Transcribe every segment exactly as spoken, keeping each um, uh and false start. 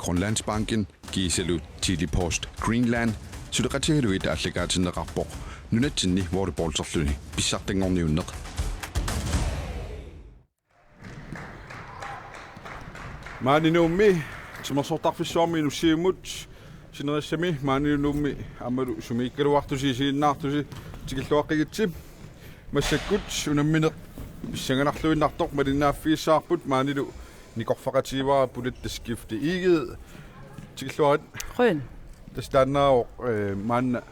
Grønlandsbanken kiisalu Tele-Post Greenland suleqatigalugit aallakaatinneqarpoq nunatsinni volleyballterluni pissartanngorniunneq. Maani Nuummi timersortarfissuarmi Inussivimmi sinerissami maani Nuummi aammalu sumiikkaluartusi isiginnaartusi tikilluaqqigitsi. Massakkut unammineq pissanganarluinnartoq malinnaaffigissavarput maanilu nikorfaqatigaara Bulletta Skifte Egede. Tikilluarit. Qujan. Tassa taannaavoq, eh, maanna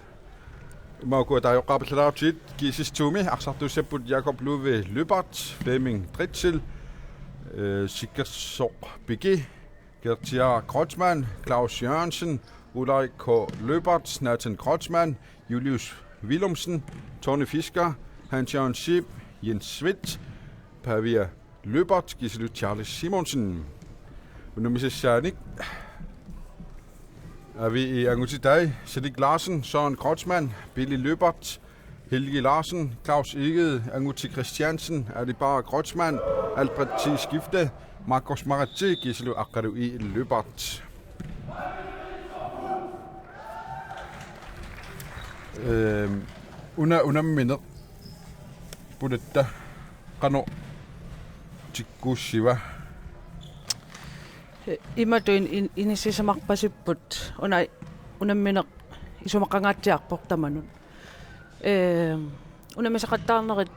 ima ukua taajoqqaapallalaartigit G S S to-mi arsartuussapput Jakob Ludvig Lyberth, Flemming Dritzel, eh, Sikkersoq Piki, Gertia Kreutzmann, Claus Jørgensen, Ulrik K. Lyberth, Nathan Kreutzmann, Julius Willumsen, Tony Fisker, Hans Jørgen Schiep, Jens Schmidt, Pavia Lyberth kiisalu Charles Simonsen. Unammisassaanik A V E angutitai: Salik Larsen, Søren Kreutzmann, Billy Lyberth, Helgi Larsen, Claus Egede, Anguti Christiansen, Alibara Kreutzmann, Albert T. Skifte, Markus Maratse kiisalu Aqqalu I. Lyberth. Ehm, una unammineq Bulletta qanoq tikkuussiva? Imatut in-, in-, inissisimarpasipput una unammineq isumaqangaatsiarpoq tamanut. Ehm, unammisaqattaarnerit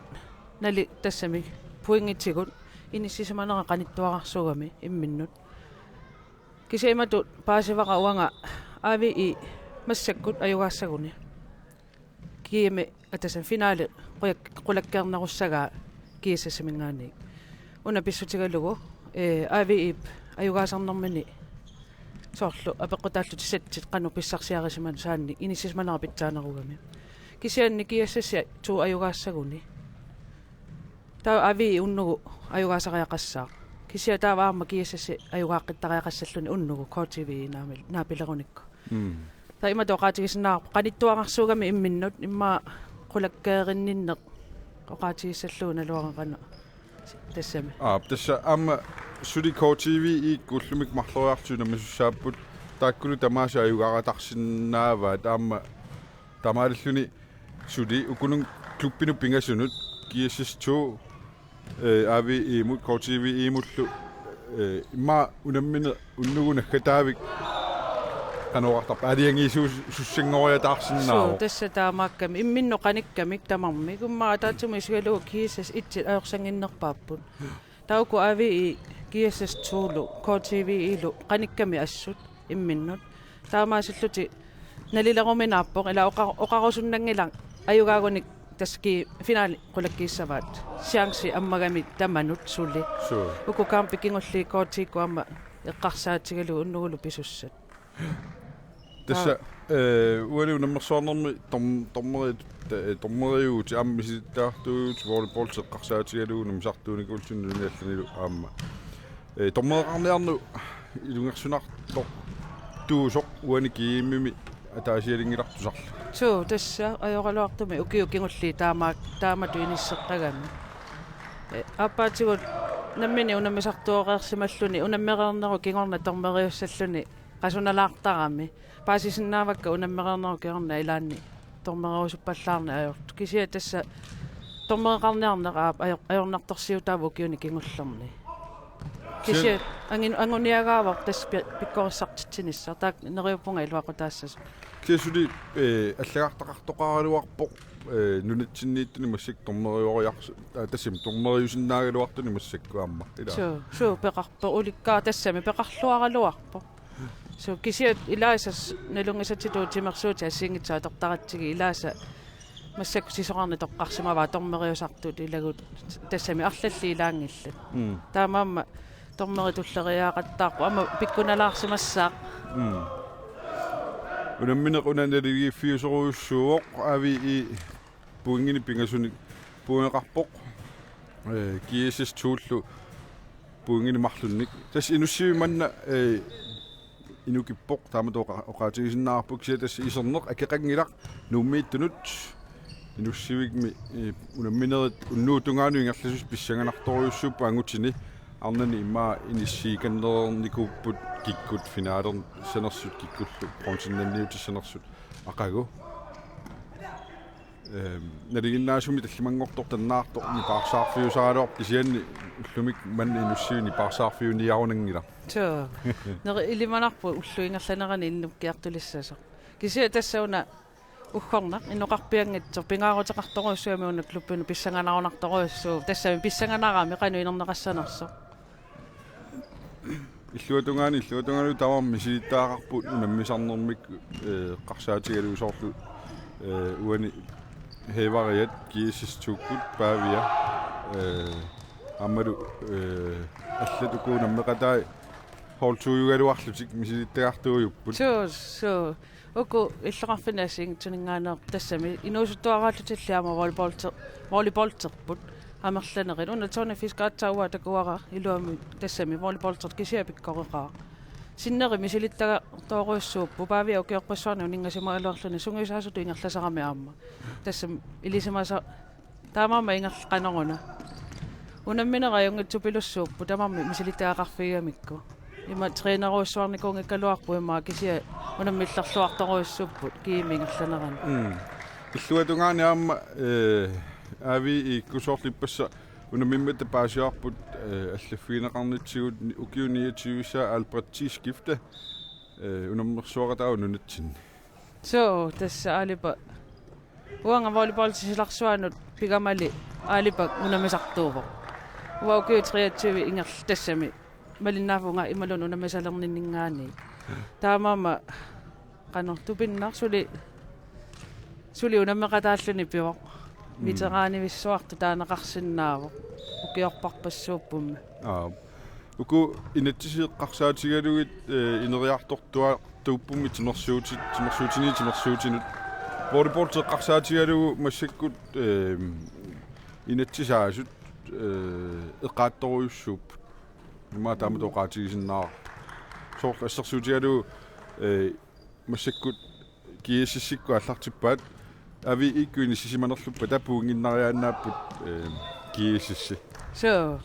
nali tassami pointitigut inissisimanera qanittuararsuugami imminnut. Kisianni imatut paasivara uanga A V E massakkut ajugaassaguni. G M-i atasan finale quyak-, qulakkeernerussagaa G S S-iminngaanniit. Una pissutigalugu, eh, A V E-p ajugaasarnermini soorlu apeqqutaallutik settit qanoq pissarsiarisimanersut inissisimanera pitsaanerugami. Kisianni G S S-i to ajugaassaguni. Taava A V E unnugu ajugaasariaqassaaq. Kisianni taava aamma G S S-i ajugaaqqittariaqassalluni unnugu K T V naamil-, naapilerunikku. Mm. Taava imatut oqaatigisinnaavarput qanittuararsuugami imminnut immaqa qulakkeerinninneq oqaatigissallugu naluara qanoq tassami. Aap, tassa aamma suli K T V-ikkut ullumi marloriarlutik unammisussaapput, taakkulu tamaasa ajugaaratarsinnaavaat aamma taamaalilluni suli ukununga klubbinut pingasunut G S S to, eh, A V E-mut, K T V-mut-lu, eh, immaqa unammineq unnugu naggataavik qanoq oqartarpa, aalajangiisuus-, -sussanngoriataarsinnaavoq. Suu, tassa taamaakkami. Imminnut qanikkamik tamarmik. Immaqa ataatsimut isigalugu G S S et-it ajorsannginnerpaapput. Taava uku A V E G S S to-lu, K T V-lu qanikkami assut imminnut. Taamaasillutik nalileruminaappoq, ila oqa-, oqarusunnanngilaq ajugaagunik tassa ki-, finale qulakkiissavaat. Chance ammagami tamanut suli. Suu. Uku kampit kingulliit K T-kkut aamma eqqarsaatigalugu unnugulu pisussat. Tassa, aa, eh, uani unammersuarnermi dom-, dommeri-, eh, dommeriuvutit aamma misilittagartuuvutit volleyball eqqarsaatigalugu unammisartuunikuullutik nunani allanilu aamma. Eh, dommereqarniarneq ilungersunartortuusoq uani G M-imi ataasialinngilartusarlu. Suu, tassa ajoraluartumik ukiut kingulliit taamaak-, taamatut inisseqqagami. Eh, aappaatigut nammineq unammisartuereersimalluni unammereernerup kingorna dommeriussalluni qasunalaartarami. Paasisinnaavakka unammereernerup kingorna ilaanni dommererusuppallaarneq ajortut. Kisianni tassa dommereqarniarneq aap ajor-, ajornartorsiutaavoq ukiuni kingullerni. Kisianni angin-, anguniagaavoq tassa pi-, pikkorissartitsinissaq. Taakku neriuppunga iluaqutaassasoq. Kisianni suli, eh, allagartaqartoqaraluarpoq, eh, nunatsinniittuni massakkut dommerioriars-, aa, tassami dommeriusinnaagaluartuni massakkut aamma. Ilaa. Suu, suu, peqarpoq, ulikkaat tassami peqarluaraluarpoq. Suu, kisianni ilaasa s-, nalunngisatitut timersuutit assigiinngitsut atortaratsigit ilaasa massakkut sisorarneq toqqarsimavaa dommeriusartut ilagut tassami arlallit ilaanngillat. Mm. Taamaammat dommerit tulleriiaaqattaarput aamma pikkunalaarsimassaaq. Mm. Unammineq una naligiiffiusorujussuuvoq, A V E pointinik pingasunik pointeqarpoq. Eh, G S S to-llu pointinik marlunnik. Tassa Inussivik manna, eh, inukippoq, taamatut oqa-, oqaatigisinnaavarput, kisianni tassa iserneq akeqanngilaq Nuummiittunut. Inussivikmi, eh, unamminerit unnuup tungaanut ingerlasut pissanganartorujussuupput angutini. arnani immaqa inissiikannereernikuupput kikkut finalersanersut, kikkullu bronzennanniutissanersut aqagu. Ehm, nalinginnaasumik tallimanngortoq tannaartoq nipaarsaarfiusaraluarpoq, kisianni ullumikkut manna inussiviup nipaarsaarfiuniarunanngilaq. Suu. Neri ilimanarpoq ullup ingerlanerani innukkiartulissasoq. Kisianni tassa una uggornaq inoqarpianngitsoq pingaaruteqartorujussuugami una klubbinut pissanganarunartorujussuuvoq, tassami pissanganarami qanoq inerneqassanersoq. Illuatungaani, illuatungaani tamarmik misilittagaqarput unammisarnermik, eh, eqqarsaatigalugu, soorlu, eh, uani Hevariat, G S S-ikkut, Pavia, eh, aammalu, eh, allat uku unammeqatai hold to-ugaluarlutik misilittagaqartuujupput. Suu, suu. Uku illoqarfinni assigiinngitsuninngaanneerput tassami inuusuttuaraallutillu aamma volleyball-, volleyballerput amerlanerit. Una Tony Fiskaatsauaa takuara iluamik tassami volleyballertoq, kisianni pikkoreqaaq. Sinneri misilittagaqartorujussuupput, Pavia ukiorpassuarni uninngasimagaluarluni sungiusaasutut ingerlasarami aamma. Tassami ilisimasa-, taamaammat ingerlaqqaneruna. Unamminerit ajunngitsupilussuupput tamarmik misilittagaqarfigigamikku. Ima trænerujussuarnikuunngikkaluarpoq immaqa, kisianni unammillerluartorujussuupput G M ingerlanerani. Mm. Illuatungaani aamma, eh, A V I-kkut soorlu ippassaq unammimmata paasivarput, eh, allaffigineqarnitsigut ni-, ukiut niogtyve Albrecht Tiskifte, eh, unammersuaqataavoq nunatsinni. Suu, tassa Aalipa. Uanga volleyballip silarsuanut pigamali Aalipak unammisartuuvoq. Uanga ukiut treogtyve ingerl-, tassami malinnaavunga imaluunniit unammisalerninninngaanniit. Taamaammat qanoq tupinnaq suli, suli unammeqataalluni pivoq. Mm. Veteranivissuartut taaneqarsinnaavoq. Ukiorparpassuuppummi. Aa. Uku inatsisit eqqarsaatigalugit, eh, ineriartortuartuuppummi timersuuti-, timersuutini timersuutinut. Volleyballit eqqarsaatigalugu massakkut, eh, inatsisaasut, eh, eqaattorujussuupput. Immaqa taamatut oqaatigisinnaavarput. Soorlu assersuutigalugu, eh, massakkut G S S-ikkut aallartippaat, A V I-kkut inissisimanerluppat, taava pointinnariaannaapput, eh, G S S. Suu.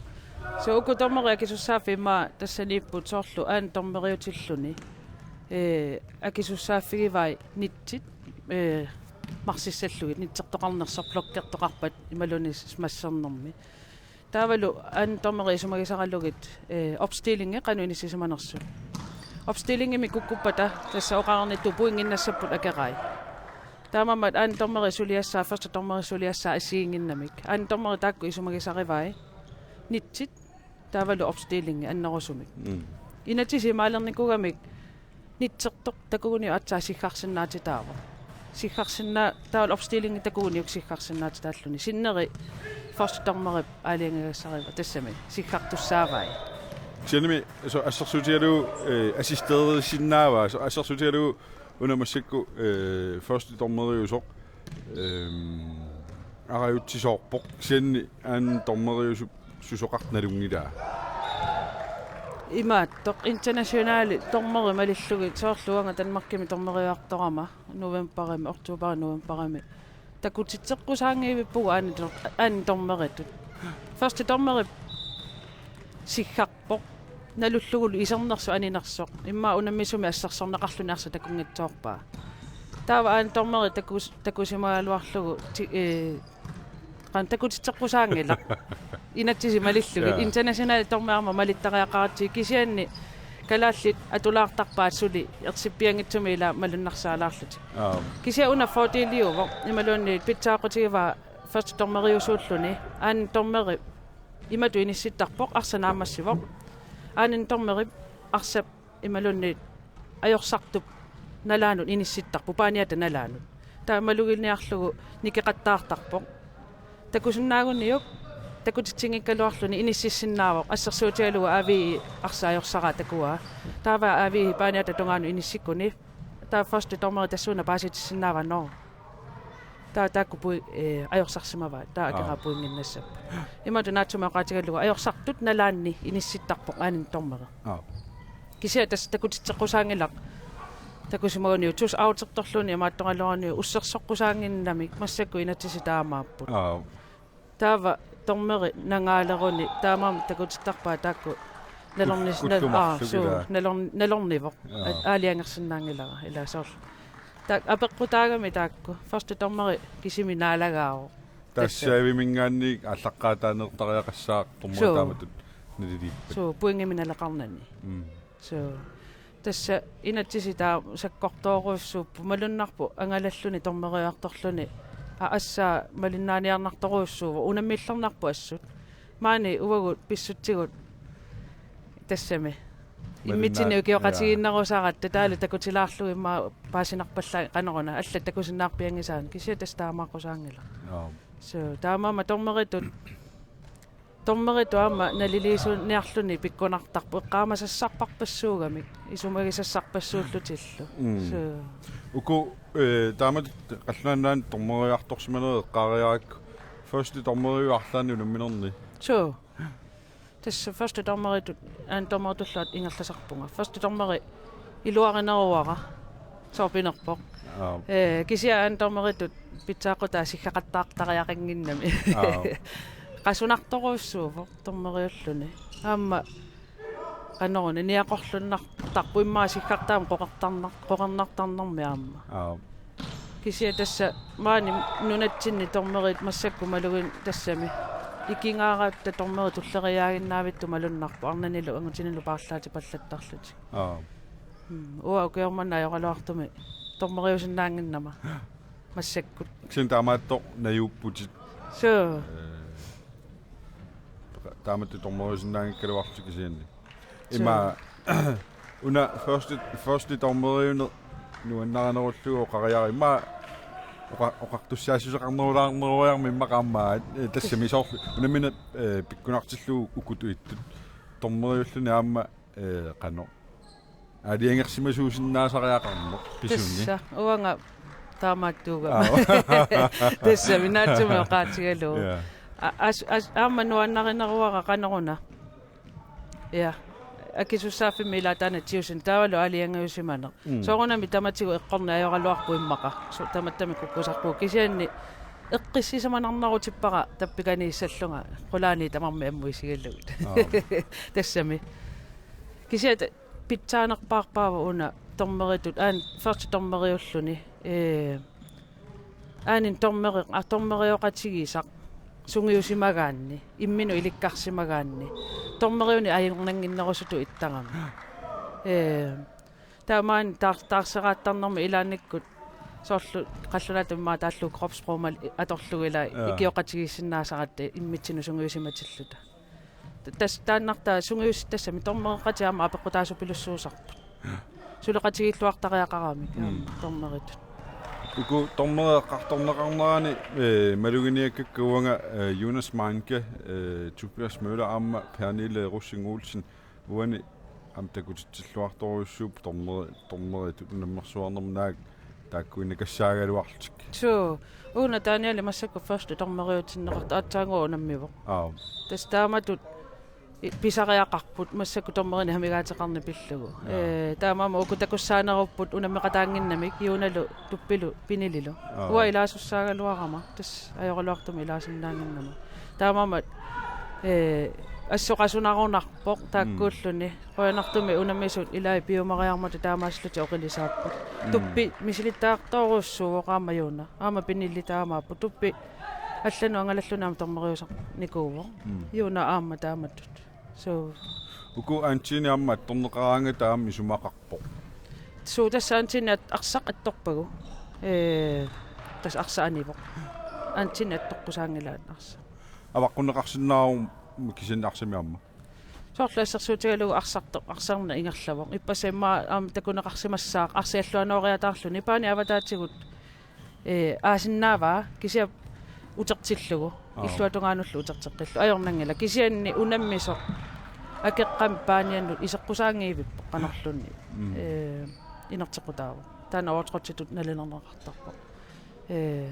Suu, uku dommerit akisussaaffii immaqa tassaniipput, soorlu anden dommeriutilluni. Eh, akisussaaffigivai nitsit, eh, marsissallugit, nitsertoqarnersoq, blokkertoqarpat imaluunniit smashernermi. Taavalu anden dommeri isumagisaralugit, eh, opstillingi qanoq inissisimanersut. Opstillingimik kukkuppata tassa oqarnittut pointinnassapput akerai. Taamaammat anden dommeri suliassaa, første dommeri suliassaa assigiinnginnamik. Anden dommeri taakku isumagisarivai nitsit taavalu opstillingi annerusumik. Mm. Inatsisit imaalernikuugamik nitsertoq takuguniuk aatsaat siggarsinnaatitaavoq. Siggarsinnaa-, taavalu opstillingi takuguniuk siggarsinnaatitaalluni. Sinneri første dommerip aalajangigassarivoq, tassami siggartussaavai. Kisiannimi, så assersuutigalugu, eh, assisteerisinnaavaa, så assersuutigalugu una massakkut, eh, første dommeriusoq, ehm, arajutsisoorpoq, kisianni anden dommeriusup susoqartoq nalunngilaa. Imaattoq internationali dommerit malillugit, soorlu uanga Danmarkimi dommeriartorama novembarimi, oktobarimi, novembarimi. Takutitseqqusaanngivippugut anden dom-, anden dommeritut. Første dommeri siggarpoq. Nalullugulu isernersoq aninersoq. Immaqa unammisumik assersorneqarluni arsaq takunngitsoorpaa. Taava anden dommeri takus-, takusimagaluarlugu ti-, eh, qanoq takutitseqqusaanngilaq. Inatsisit malillugit. Ja. Internationali dommerit aamma malittariaqaratsigit, kisianni kalaallit atulaartarpaat suli ersippianngitsumik ila malunnarsaalaarlutik. Aap. Kisianni una fordeliuvoq imaluunniit pitsaaqutigivaa første dommeriusuulluni. Anden dommeri imatut inissittarpoq, arsaq naammassivoq. Anden dommerip arsap imaluunniit ajorsartup nalaanut inissittarpoq, paaniata nalaanut. Taava maluginiarlugu nikeqattaartarpoq. Takusinnaaguniuk takutitsinngikkaluarluni inississinnaavoq, assersuutigalugu A V I arsaq ajorsaraa takuaa. Taava A V I paaniata tungaanut inissikkuni. Taava første dommeri tassuuna paasitissinnaavaa, nå. Taava taakku pui-, eh, ajorsarsimavaat, taava akeraa Aap. pointinnassapput. Imatut naatsumik oqaatigalugu ajorsartut nalaanni inissittarpoq anden dommeri. Aap. Kisianni tassa takutitseqqusaanngilaq. Takusimaguniuk two-outertorluni imaattoraluaruniuk ussersoqqusaannginnamik, massakkut inatsisit taamaapput. Aap. Taava dommeri nangaaleruni taamaammat takutittarpaat taakku nalornis-, Kul-, nal-, aa, kullumarluk suu, ilaa. Nalorn-, nalornivoq. Jaa. At-, aalajangersinnaanngilara ilaa soorlu. Taak apeqqutaagami taakku. Første dommeri kisimi naalagaavoq. Tassa. Tassaviminngaanniit aallaqqaataaneertariaqassaaq dommeri Suu. Taamatut naliliippat. Suu, pointimik naleqarnani. Mm. Suu. Tassa inatsisit taava sakkortoorujussuupput, malunnarpoq angalalluni dommeriartorluni. Aa, assaa malinnaaniarnartorujussuuvoq, unammillernarpoq assut. Maani uagut pissutsigut tassami. Immitsinnut Malinnaat-, ukioqatigiinnerusaratta taavalu takutilaarlugu immaqa paasinarpallaanngilaq qanoruna. Allat takusinnaarpianngisaannut. Kisianni tassa taamaaqqusaanngilaq. Jaa. Suu, taamaammat dommeritut, dommeritut aamma naliliisuuniarluni pikkunartarpoq. Eqqaamasassarpassuugamik. Isumagisassarpassuullutillu. Mm. Suu. Uku, eh, taamatut qallunaat nunaanni dommeriartorsimanerit eqqaariarakku. Første dommeriuvoq arlaannik unamminerni. Suu. Tassa første dommeritut, anden dommeritullu ingerlasarpunga. Første dommeri iluarineruara. Sooq pinerpoq. Aap. Ee, kisianni anden dommeritut pitsaaqutaa siggaqattaartariaqannginnami. Aap. Qasunartorujussuuvoq dommeriulluni. Aamma qanoruna niaqorlunnartarpoq immaqa siggartaamik qeqertarnar-, qeqernartarnermi aamma. Aap. Kisianni tassa maani nunatsinni dommerit massakkut malugineq tassami. Ikingaaratta dommerit tulleriiaaginnavittut malunnarpoq arnanilu angutinilu paarlaatipallattarlutik. Aap. Mm, uanga ukioq manna ajoraluartumik dommeriusinnaannginnama. Massakkut. Kisianni taamaattoq najuupputit. Suu. Eh, taamatut dommeriusinnaanngikkaluarlutit kisianni. Suu. Ima una første, første dommeriuneq nuannarinerullugu oqariaruk. Ima oqa-, oqartussaassuseqarnerulaarneruarmi immaqa aamma, eh, tassami soorlu. Unammineq, eh, pikkunartillugu ukutut ittut. Dommeriulluni aamma, eh, qanoq. Aalajangersimasuusinnaasariaqarneq pisuni. Tassa, uanga taamaattuugama. Aap. Tassami naatsumik oqaatigalugu. Ja. A-, as-, as-, aamma nuannarineruara qanoruna. Ja. Akisussaaffimmik ilaat taanna tigusineq taavalu aalajangiusimaneq. Mm. Soorunami tamatigut eqqorneq ajoraluarpoq immaqa. Su-, tamattami kukkusarpugut. Kisianni eqqissisimanarnerutippara tappikaniissallunga qulaaniit tamarmik ammut isigalugit. Aap. Tassami. Kisianni pitsaanerpaarpaavoq una dommeritut, aamma første dommeriulluni. Ee, aanin dommeri-, aa, dommerioqatigisaq sungiusimagaanni, imminut ilikkarsimagaanni. Dommeriunik ajornannginnerusutut ittarami. Ee, taamaani taar-, taarseraattarnermi ilaannikkut soorlu qallunaatut immaqa taallugu kropssprogmik atorlugu ilaa Ja. ikioqatigiissinnaasaratta immitsinnut sungiusimatilluta. Ta-, tas-, taannartaa sungiusitassami dommereqatigiit aamma apeqqutaasupilussuusarput. Suleqatigiilluartariaqaramik Mm. aamma dommeritut. Uku dommerit eqqartorneqarnerani, eh, maluginiakkakka uanga, eh, Jonas Manke, eh, Tobias Møller aamma Pernille Rosing Olsen uani aamma takutitsilluartorujussuupput dommeri-, dommeritut unammersuarnermi naak taakkuinnakassaagaluarlutik. Suu, una Daniel massakkut første dommeriutinneqartoq aatsaannguaq unammivoq. Aap. Tassa taamatut i-, pisariaqarput massakkut dommerinik amigaateqarneq pillugu. Jaa. Ee, taamaammat uku takussaanerupput unammeqataannginnamik Juunalu Tuppilu Pinililu. Aap. Uanga ilaasussaagaluarama, tassa ajoraluartumik ilaasinnaannginnama. Taamaammat, ee, assut qasunarunarpoq taakkuulluni. Mm. Qujanartumik unammisut ilai piumariarmata taamaasillutik oqilisaapput. Mm. Tuppi misilittagartorujussuuvoq aamma Juuna. Aamma Pinili taamaapput. Tuppi allanut angalalluni aamma dommeriusarnikuuvoq. Mm. Juuna aamma taamatut. Suu. Uku antiini aamma attorneqaraangata aamma isumaqarpoq. Suu, tassa antiini at-, arsaq attorpagu. Ee, tassa arsaq anivoq. Antiini attoqqusaanngilaat arsaq. Avaqqunneqarsinnaavoq kisianni arsami aamma. Soorlu assersuutigalugu arsartoq, arsarneq ingerlavoq. Ippassaq immaqa aamma takuneqarsimassaaq, arsaq alluanooriataarluni. Nipaani avataatigut, ee, aasinnaavaa, kisianni utertillugu. Aap. Illuatungaanullu uterteqqillugu. Ajornanngilaq. Kisianni unammisoq akeqqami paaniannut iseqqusaanngivippoq qanorluunniit. Mm. Ee, inerteqqutaavoq. Taanna overtrådtitut nalilerneqartarpoq. Ee,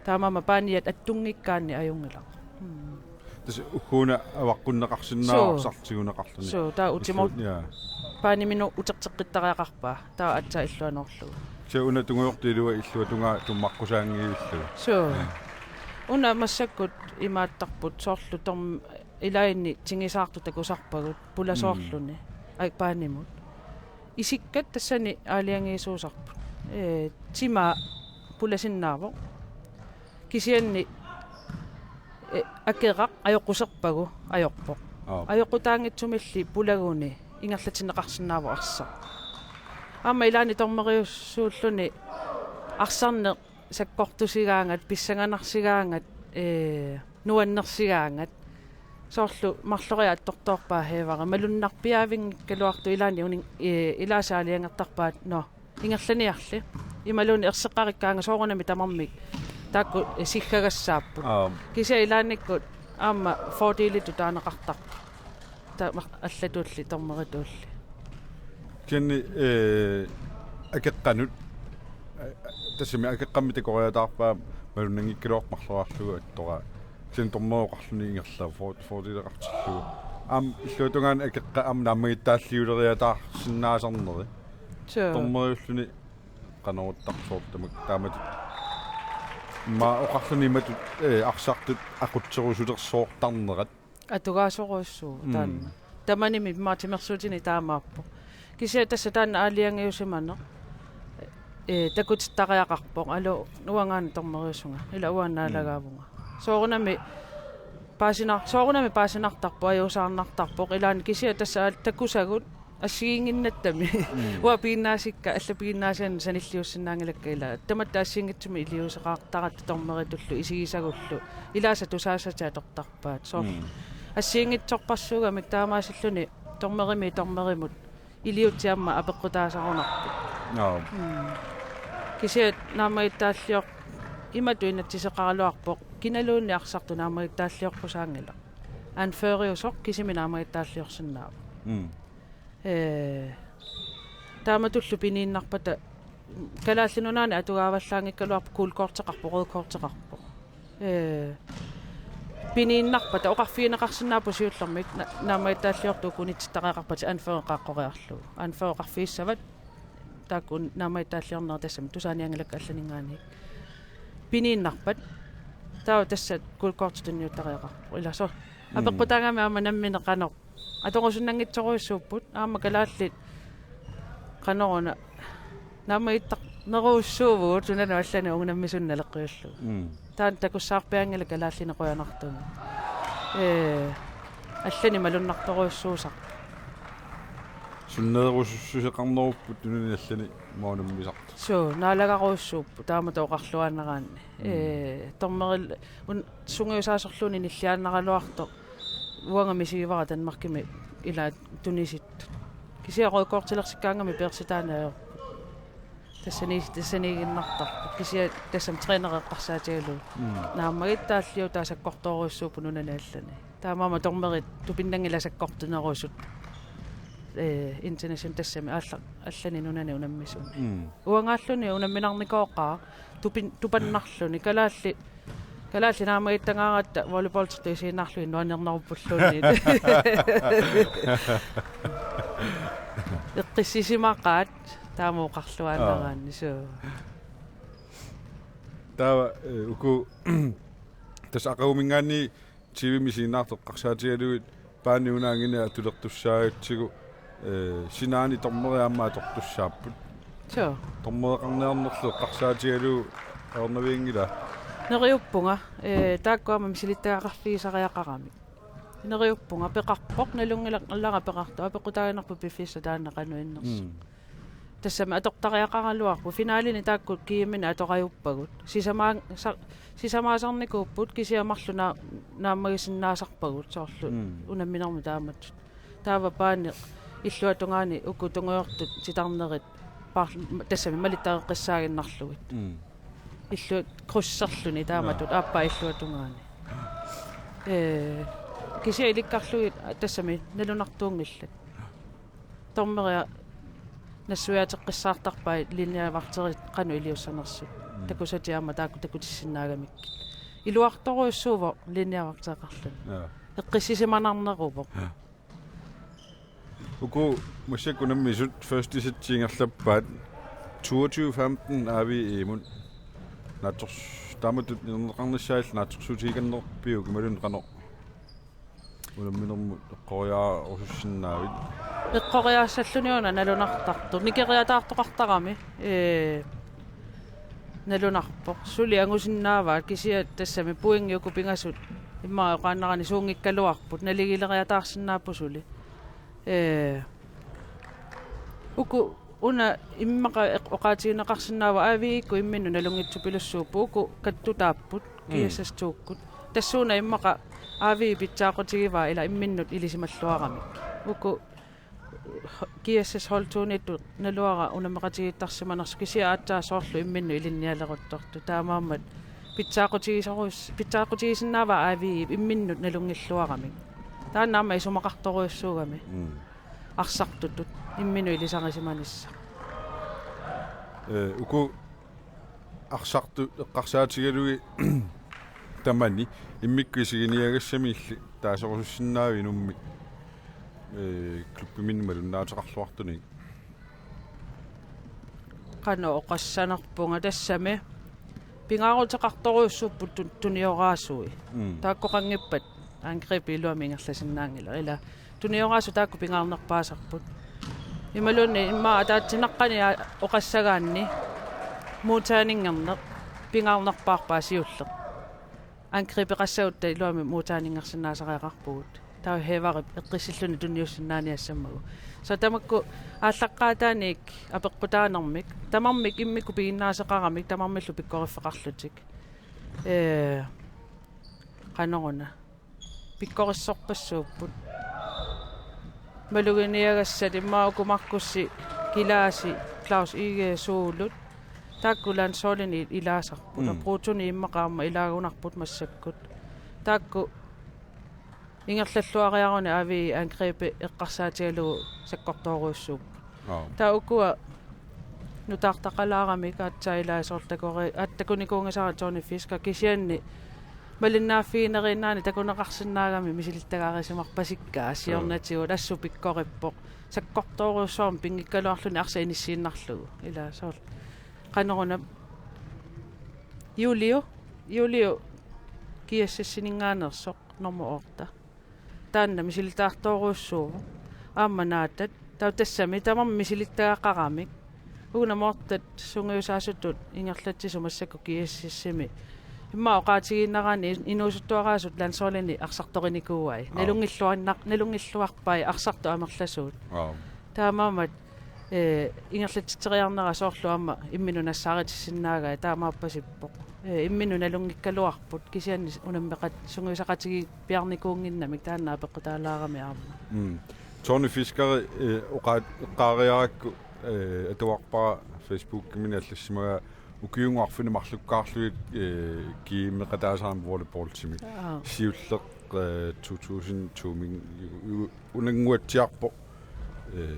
Taamaammat paaniat attunngikkaanni ajunngilaq. Mm. Tassa ugguuna avaqqunneqarsinnaavoq. Suu. Arsaq tiguneqarluni. Suu, taava utimut. Illu-, jaa. Paaniminut uterteqqittariaqarpaa. Taava aatsaat illuanoorlugu. Kisianni una tungujortoq ilua illuatungaa tummaqqusaanngivillugu. Suu. Jaa. Una massakkut imaattarput soorlu torm-, ilaanni tingisaartut takusarpagut pulasoorluni. Mm. Ai, paanimut. Isikkat tassani aalajangiisuusarput. Ee, timaa pulasinnaavoq. Kisianni, ee, akeraq ajoquserpagu ajorpoq. Aap. Ajoqutaanngitsumilli pulaguni ingerlatinneqarsinnaavoq arsaq. Aamma ilaanni tormeriussuulluni arsarneq sakkortusigaangat, pissanganarsigaangat, ee, nuannersigaangat. Soorlu marloriartortoorpaa Heevari. Malunnarpiaavinngikkaluartoq ilaanni unin-, ee, ilaasa aalajangertarpaat, nå, ingerlaniarli. Imaluunniit erseqqarikkaangat soorunami tamarmik taakku, ee, siggagassaapput. Aap. Kisianni ilaannikkut aamma fordelitut taaneqartarpoq. Taama allatulli, tormerituulli. Kisianni, ee, akeqqanut, ee, tassami akeqqammi takoriataarpaa malunnanngikkaluartoq marloriarlugu attoraa. Kisianni tormeri oqarluni ingerlavoq, for-, fordeleqartillugu. Aamma illuatungaani akeqqap aamma naammagittaalliuleriataarsinnaasarneri. Suu. Tormeriulluni qanoruttarsoortumik taamatut. Immaqa oqarluni imatut, ee, arsartut aqutserusulersoortarnerat. Atugaasorujussuuvoq. Mm. Taanna. Tamanimi immaqa timersuutini taamaappoq. Kisianni tassa taanna aalajangiusimaneq, ee, takutittariaqarpoq. Alu, uangaana tormeriusunga. Ila uanga, mm, naalagaavunga. Soorunami paasinar-, soorunami paasinartarpoq, ajuusaarnartarpoq. Ilaanni kisianni tassa aal-, takusagut assigiinnginnattami. Mm. Uanga piginnaasikka, allat piginnaasianni sanilliussinnaanngilakka ila. Tamatta assigiinngitsumik iliuuseqartaratta tormeritullu isigisagullu. Ilaasa tusaasatit atortarpaat. Soorlu. Mm. Assigiinngitsorpassuugamik taamaasilluni tormerimiit tormerimut iliuutsit aamma apeqqutaasarunarput. Joo. Mm. Kisianni naammagittaallior-, imatut inatsiseqaraluarpoq, kinaluunniit arsartoq naammagittaalliorpusaanngilaq. Anføreriusoq kisimi naammagittaalliorsinnaavoq. Mm. Ee, taamatullu piniinnarpata Kalaallit Nunaanni atugaavallaanngikkaluarpoq gult korteqarpoq, rødt korteqarpoq. Ee, piniinnarpata oqarfigineqarsinnaapput siullermik na-, naammagittaalliortut uku unitsittariaqarpatit anføreqaqqoriarlugu. Anføreqarfigissavat taakku naammagittaalliornerat tassami tusaanianngilakka allaninngaanniit. Piniinnarpat taava tassa gult korti tunniuttariaqarpoq. Ila soorlu. Mm. Apeqqutaagami aamma nammineq qanoq atorusunnanngitsorujussuupput, aamma kalaallit qanoruna naammagittarinerujussuuvugut, una allani uunga nammineq naleqqiullugu. Mm. Taanna takussaarpianngilaq kalaallinik qujanartumik. Ee, allani malunnartorujussuusarpoq. Sunneerusussuseqarnerupput nunani allani maani unammisartut. Suu, naalagarujussuupput, taamatut oqarluaannaraanni. Mm. Ee, tormeril-, un-, sungiusaasorluunniit nilliaannaraluartoq. Uanga misigivara Danmarkimi ila tunisittut. Kisianni rødt kortilersikkaangami peersitaaneq ajorput. Tassani, tassaniiginnartarput. Kisianni tassami træneri eqqarsaatigalugit. Mm. Naammagittaalliutaat sakkortoorujussuupput nunani allani. Taamaammat tormerit tupinnanngilaq sakkortunerusut. Ee, international tassami aalla-, allani nunani unammisuni. Mm. Uangaalluni unamminarnikooqaaq tupin-, tupannarluni. Kalaallit, kalaallit naammagittagaangatta volleyballtertut isiginnaarlugit nuannerneruppulluunniit. Eqqissisimaqaat taama oqarluaannaraanni, suu. Taava, ee, uku tassa aqaguminngaanniit T V-mi isiginnaartut eqqarsaatigalugit paani una angineq atulertussaagatsigu, ee, sinaani tormeri aamma atortussaapput. Suu. Tormereqarniarnerlu eqqarsaatigalugu ajornavianngila? Neriuppunga, ee, taakku aamma misilittagaqarfigisariaqaramik. Neriuppunga, peqarpoq, nalunngilaq, nalunngilaq peqartoq, apeqqutaaginnarpoq piffissaq taanna qanoq innersoq. Mm. Tassami atortariaqaraluarpoq, finalini taakku G M-inik atorajuppagut. Sisamaa-, sa-, sisamaasarnikuupput kisianni marluk naa-, naammagisinnaasarpagut soorlu. Mm. Unamminermi taamatut. Taava paani illuatungaani uku tungujortut titarnerit paar-, tassami malittareqqissaaginnarlugit. Mm. Illuat krydserluni taamatut. Joo. Aappaa illuatungaani. Ee, kisianni ilikkarlugit tassami nalunartuunngillat. Tormeriat nassuiaateqqissaartarpai linjevagterit qanoq iliussanersut. Mm. Takusatik aamma taakku takutissinnaagamik. Iluartorujussuuvoq linjevagteqarluni. Joo. Eqqissisimanarneruvoq. Joo. Uku massakkut unammisut første sæt ingerlappaat toogtyve femten A V E-mut. Naatsorsuaq Taamatut inerneqarnissaa illit naatsorsuutigikannerpiuk imaluunniit qanoq unamminermut eqqoriaarusussinnaavit? Eqqoriaassalluni una nalunartartoq. Nikeriataartoqartarami. Ee, nalunarpoq. Suli angusinnaavaat kisianni tassami pointit uku pingasut immaqa oqaannarani suunngikkaluarput. Naligileriataarsinnaapput suli. Ee, uku una immaqa eq-, oqaatigineqarsinnaavoq A V I-kkut imminnut nalunngitsupilussuupput uku kattutaapput. Mm. G S S to-kkut. Tassuuna immaqa A V I pitsaaqutigivaa ila imminnut ilisimalluaramik. Uku G S S hold to-niittut naluara unammeqatigiittarsimanersoq kisianni aatsaat soorlu imminnut ilinnialeruttortut. Taamaammat pitsaaqutigisorus-, pitsaaqutigisinnaavaa A V I imminnut nalunngilluaramik. Taanna aamma isumaqartorujussuugami. Mm. Arsartutut imminnut ilisarisimanissaq. Ee, uku arsartut eqqarsaatigalugit tamani immikkut isiginiagassamiilli taasorusussinnaavit inummik, ee, klubbiminnut malunnaateqarluartunik? Qanoq oqassanerpunga tassami pingaaruteqartorujussuupput tun-, tunioraasui. Mm. Taakkoqanngippat angrebit iluamik ingerlasinnaanngilaq. Ila tunioraasut taakku pingaarnerpaasarput. Imaluunniit immaqa ataatsinaqqani aa-, oqassagaanni modtageninngorneq pingaarnerpaarpaa siulleq. Angrebeqassagutta iluamik modtageninngorsinnaasariaqarpugut. Taava Hevarip eqqissilluni tuniussinnaaniassammagu. Så tamakku aallaqqaataanik apeqqutaanermik, tamarmik immikkut piginnaaseqaramik, tamarmillu pikkoriffeqarlutik. Ee, qanoruna. Pikkorissorpassuupput. Maluginiagassat immaqa uku Markusi Kilaasi Claus Egede Suulut. Taakku landsholdini ilaasarput. Mm. Brutoni immaqa aamma ilaagunarput massakkut. Taakku ingerlalluariaruni A V I angrebi eqqarsaatigalugu sakkortoorujussuupput. Aap. Taava ukua nutaartaqalaaramik aatsaat ilaa soorlu takori-, aat takunikuunngisara Tony Fisker kisianni malinnaaffigineriinnaani takuneqarsinnaagami misilittagaarisimarpasikkaa siornatigut assut pikkorippoq. Sakkortoorujussuarmik pinngikkaluarluni arsaq inissiinnarlugu. Ilaa soorlu. Qanoruna Julio, Julio G S S-ininngaanneersoq nummer otte. Taanna misilittagartoorujussuuvoq. Aamma Naataat. Taava tassami tamarmik misilittagaqaramik. Uku nummer ottet sungiusaasutut ingerlatsisut massakkut G S S-imi. Immaqa oqaatigiinnaraanni in-, inuusuttuaraasut landsholdini arsartorinikuuai. Aap. Nalunngilluarna-, nalunngilluarpai arsartut amerlasuut. Aap. Taamaammat, ee, ingerlatsitseriarnera soorlu aamma imminut nassaaritissinnaagai taamaappasippoq. Ee, imminut nalunngikkaluarput kisianni unammeqat-, sungiusaqatigiippiarnikuunnginnamik taanna apeqqutaalaarami aamma. Mm. Tony Fisker, ee, oqaat-, eqqaariarakku, ee, atuarpara Facebookimi allassimagaa ukiunnguarfini marlukkaarlugit, ee, G M-eqataasarami volleyballtimik. Aap. Siulleq, ee, to tusind to-mi u-, u-, unannguatsiarpoq, ee,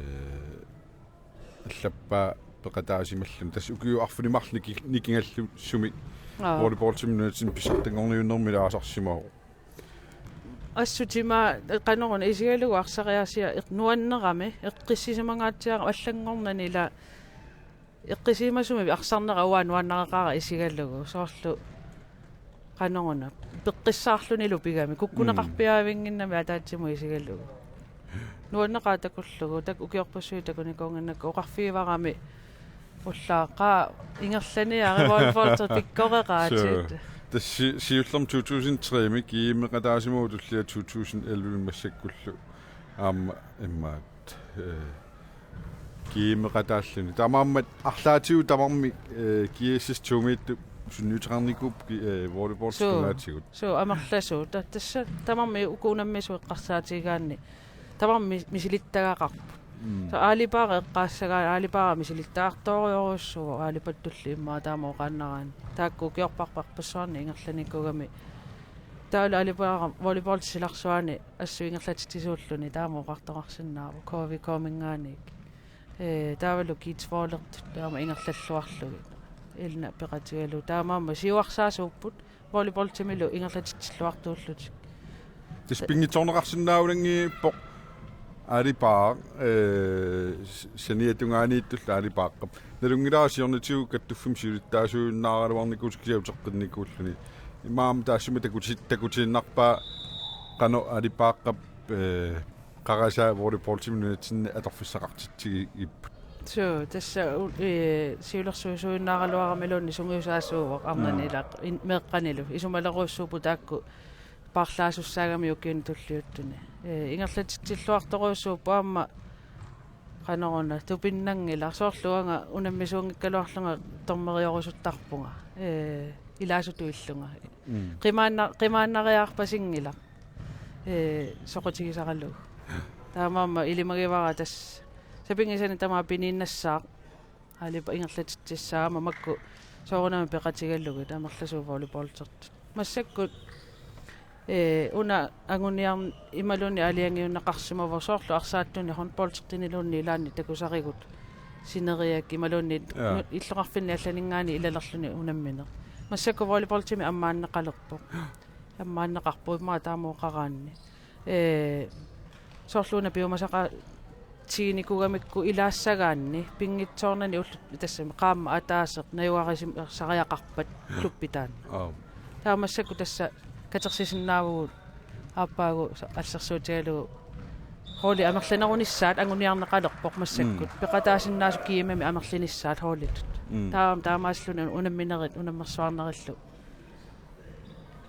allappaa peqataasimalluni. Tassa ukiut arfineq-marluk niki-, nikingallu sumi Aap. Volleyballtimik nunatsinni pissartanngorniunnermi ilaasarsimavoq. Assut ima qanoruna isigalugu arsariaasia eq-, nuannerami eqqissisimangaatsiarami allanngornani ila eqqissisimasumik arsarnera uanga nuannareqaara isigalugu soorlu qanoruna peqqissaarlunilu pigami kukkuneqarpiaavinnginnami ataatsimut isigalugu. Nuanneqaaq takullugu, taakku ukiorpassuit takunikuunnginnakku oqarfigivarami ullaaq qaa ingerlaniaruk volleyballtut pikkoreqaatit. Suu. Tassa si-, siullermik to tusind tre-mi G M-eqataasimavoq tullia to tusind elleve massakkullu aamma immaqa, ee, G M-eqataalluni. Taamaammat arlaatigut tamarmik, ee, G S S to-miittut sunniuteqarnikuupput, ee, volleyballtigut. Suu. Qulaatigut. Suu, amerlasuut. Ta-, tassa tamarmik uku unammisut eqqarsaatigigaanni tamarmik misilittagaqarput. Mm. Taava aalipaara eqqaassagaanni aalipaara misilittagartoorujorujussuuvoq aalipattulli immaqa taama oqaannaraanni. Taakku ukiorparparpassuarni ingerlanikuugami. Taavalu aalipaara volleyballtip silarsuani assut ingerlatitsisuulluni taama oqartoqarsinnaavoq K V K-minngaanniit. Ee, taavalu Kids Vollertut taama ingerlalluarlugit. Ilna peqatigalugu. Taamaammat siuarsaasuupput volleyballtimilu ingerlatitsilluartuullutik. Tassa pinngitsoorneqarsinnaanngilaq Aalipaaq, eh, s-, saniatungaaniittullu Aalipaaqqap. Nalunngilara siornatigut kattuffimmi siulittaasuinnaaraluarnikuusoq kisianni uteqqinnikuulluni. Imaammat taassuma takuti-, takutiinnarpaa qanoq Aalipaaqqap, eh, qarasaa volleyballtimik nunatsinni atorfissaqartitsigipput. Suu, tassa u-, eh, siulersuisuinnaaraluaramiluunniit sungiusaasuuvoq arnani Mm. ilaa in-, meeqqanilu. Isumalerujussuupput taakku paarlaasussaagami ukiuni tulliuttuni. Eh, ingerlatitsilluartorujussuupput aamma qanoruna tupinnanngilaq soorlu uanga unammisuunngikkaluarlunga dommeriorusuttarpunga. Eh, ilaasutut illunga. Mm. Qimaanna-, qimaannariarpasinngilaq. Eh, soqutigisaralugu. Taamaammat ilimagivara tassa sapinngisanik tamaat piniinnassaaq. Aalipa-, ingerlatitsissaaq aamma makku soorunami peqatigalugit amerlasuut volleyballtertut. Massakkut, eh, una anguniarn-, imaluunniit aalajangiunneqarsimavoq soorlu arsaattunik håndboldertuniluunniit ilaanni takusarigut sineriak imaluunniit Jaa. nu-, illoqarfinni allaninngaanniit ilalerluni unammineq. Massakkut volleyballtimi ammaanneqalerpoq. Ammaanneqarpoq immaqa taama oqaraanni. Eh, soorlu una piumasaqaatiginikuugamikku ilaassagaanni pinngitsoornani ullut tassami qaammat ataaseq najugarisimariaqarpat klubbi taanna. Aap. Taava massakkut tassa katersisinnaavugut aappaagu sa-, assersuutigalugu holdit amerlanerunissaat anguniarneqalerpoq massakkut. Mm. Peqataasinnaasut G M-imi amerlinissaat holditut. Mm. Taava taamaasilluni unamminerit unammersuarnerillu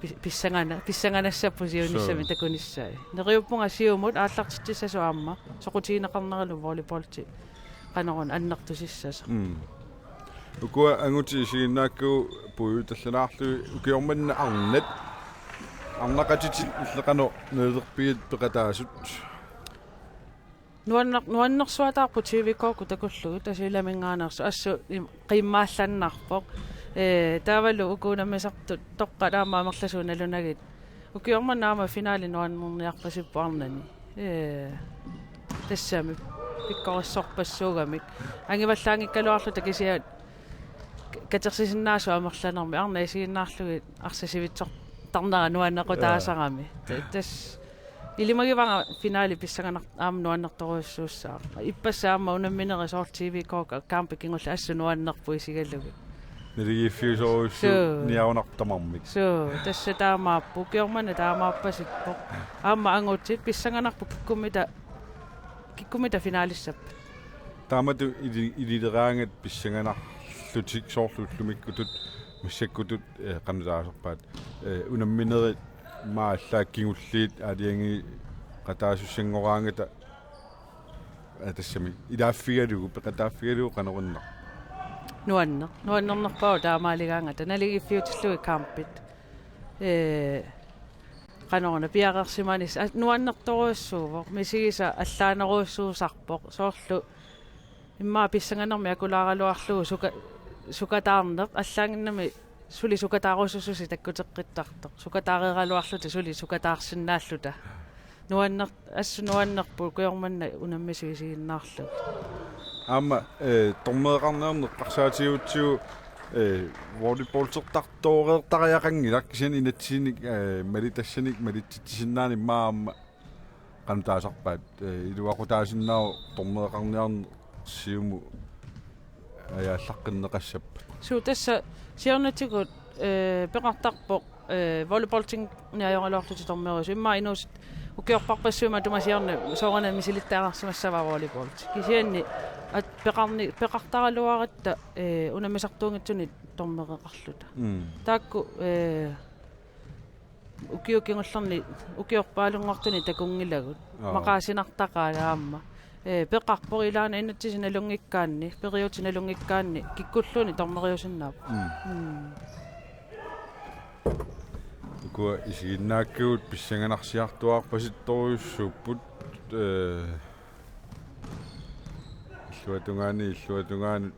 pis-, pissangana-, pissanganassapput siunissami Suu. takunissai. Neriuppunga siumut aallartitsissasoq aamma soqutigineqarneralu volleyballti qanoruna annertusissasoq. Mm. Ukua angutit isiginnaakkagut puiutallalaarlugit ukioq manna arnat. Arnaqatitit illit qanoq nalilerpigit peqataasut? Nuanner-, nuannersuataarput T V K-kkut takullugit Tasiilaminngaanneersoq assut im-, qimmaallannarpoq. Eh, taavalu uku unammisartut toqqat aamma amerlasuut nalunagit. Ukioq manna aamma finali nuannerniarpasipput arnani. Eh, tassami pikkorissorpassuugamik. Angivallaanngikkaluarluta kisianni k-, katersisinnaasut amerlanermik arnat isiginnaarlugit arsaq sivitsortarnera nuannequtaasarami. Jaa. Ta-, tassa ilimagivara finali pissanganar-, aamma nuannertorujussuussaaq. Ippassaq aamma unamminerit soorlu T V K-kkut kampit kingulleq assut nuannerput isigalugit. Naligiiffiusorujussuuvoq Suu. niaunarpoq tamarmik. Suu, tassa taamaappoq. Ukioq manna taamaappasippoq. Aamma angutit pissanganarpoq kikkummita, kikkummita finalissappat. Taamatut ili-, ilileraangat pissanganarlutik soorlu ullumikkutut massakkutut, eh, qanoq taasarpaat. Eh, unamminerit immaqa allaat kingulliit aalajangiiqataasussanngoraammata, eh, tassami ilaaffigalugu, peqataaffigalugu qanoq innar? Nuanneq. Nuannernerpaavoq taamaaligaangata naligiiffiutillugit kampit. Eh, qanoruna piareersimanis-, a-, nuannertorujussuuvoq, misigisaq allaanerujussuusarpoq, soorlu immaqa pissanganermik akulaaraluarlugu suka-, sukataarneq, allaannginnami suli sukataarusussusi takkuteqqittartoq. Sukataareeraluarluta suli sukataarsinnaalluta. Nuanner-, assut nuannerpoq ukioq manna unammisut isiginnaarlugit. Aamma, eh, dommereqarniarneq eqqarsaatigigutsigu, eh, volleyballtertartooreertariaqanngilaq kisianni inatsisinik, eh, malitassanik malitsitsisinnaanera aamma qanoq taasarpaat, eh, iluaqutaasinnaavoq dommereqarniarneq siumut ajaallaqqinneqassappat. Suu, tassa siornatigut, eh, peqartarpoq, eh, volleyballtinni ajoraluarlutik dommerisut. Immaqa inuusut ukiorparpassuit matuma siorna soorunami misilittagaqarsimassavaat volleyballit. Kisianni at-, peqarni-, peqartaraluaratta, eh, unammisartuunngitsunik dommereqarluta. Mm. Taakku, eh, ukiut kingullerni ukiorpaalunngortuni takunngilagut. Aa. Maqaasinartaqaat aamma. Eh, peqarpoq ilaana inatsisit nalunngikkaanni, periutsit nalunngikkaanni, kikkulluunniit dommeriusinnaapput. Mm. Mm. Ukua isiginnaakkagut pissanganarsiartuaarpasittorujussuupput, eh, illuatungaani, illuatungaani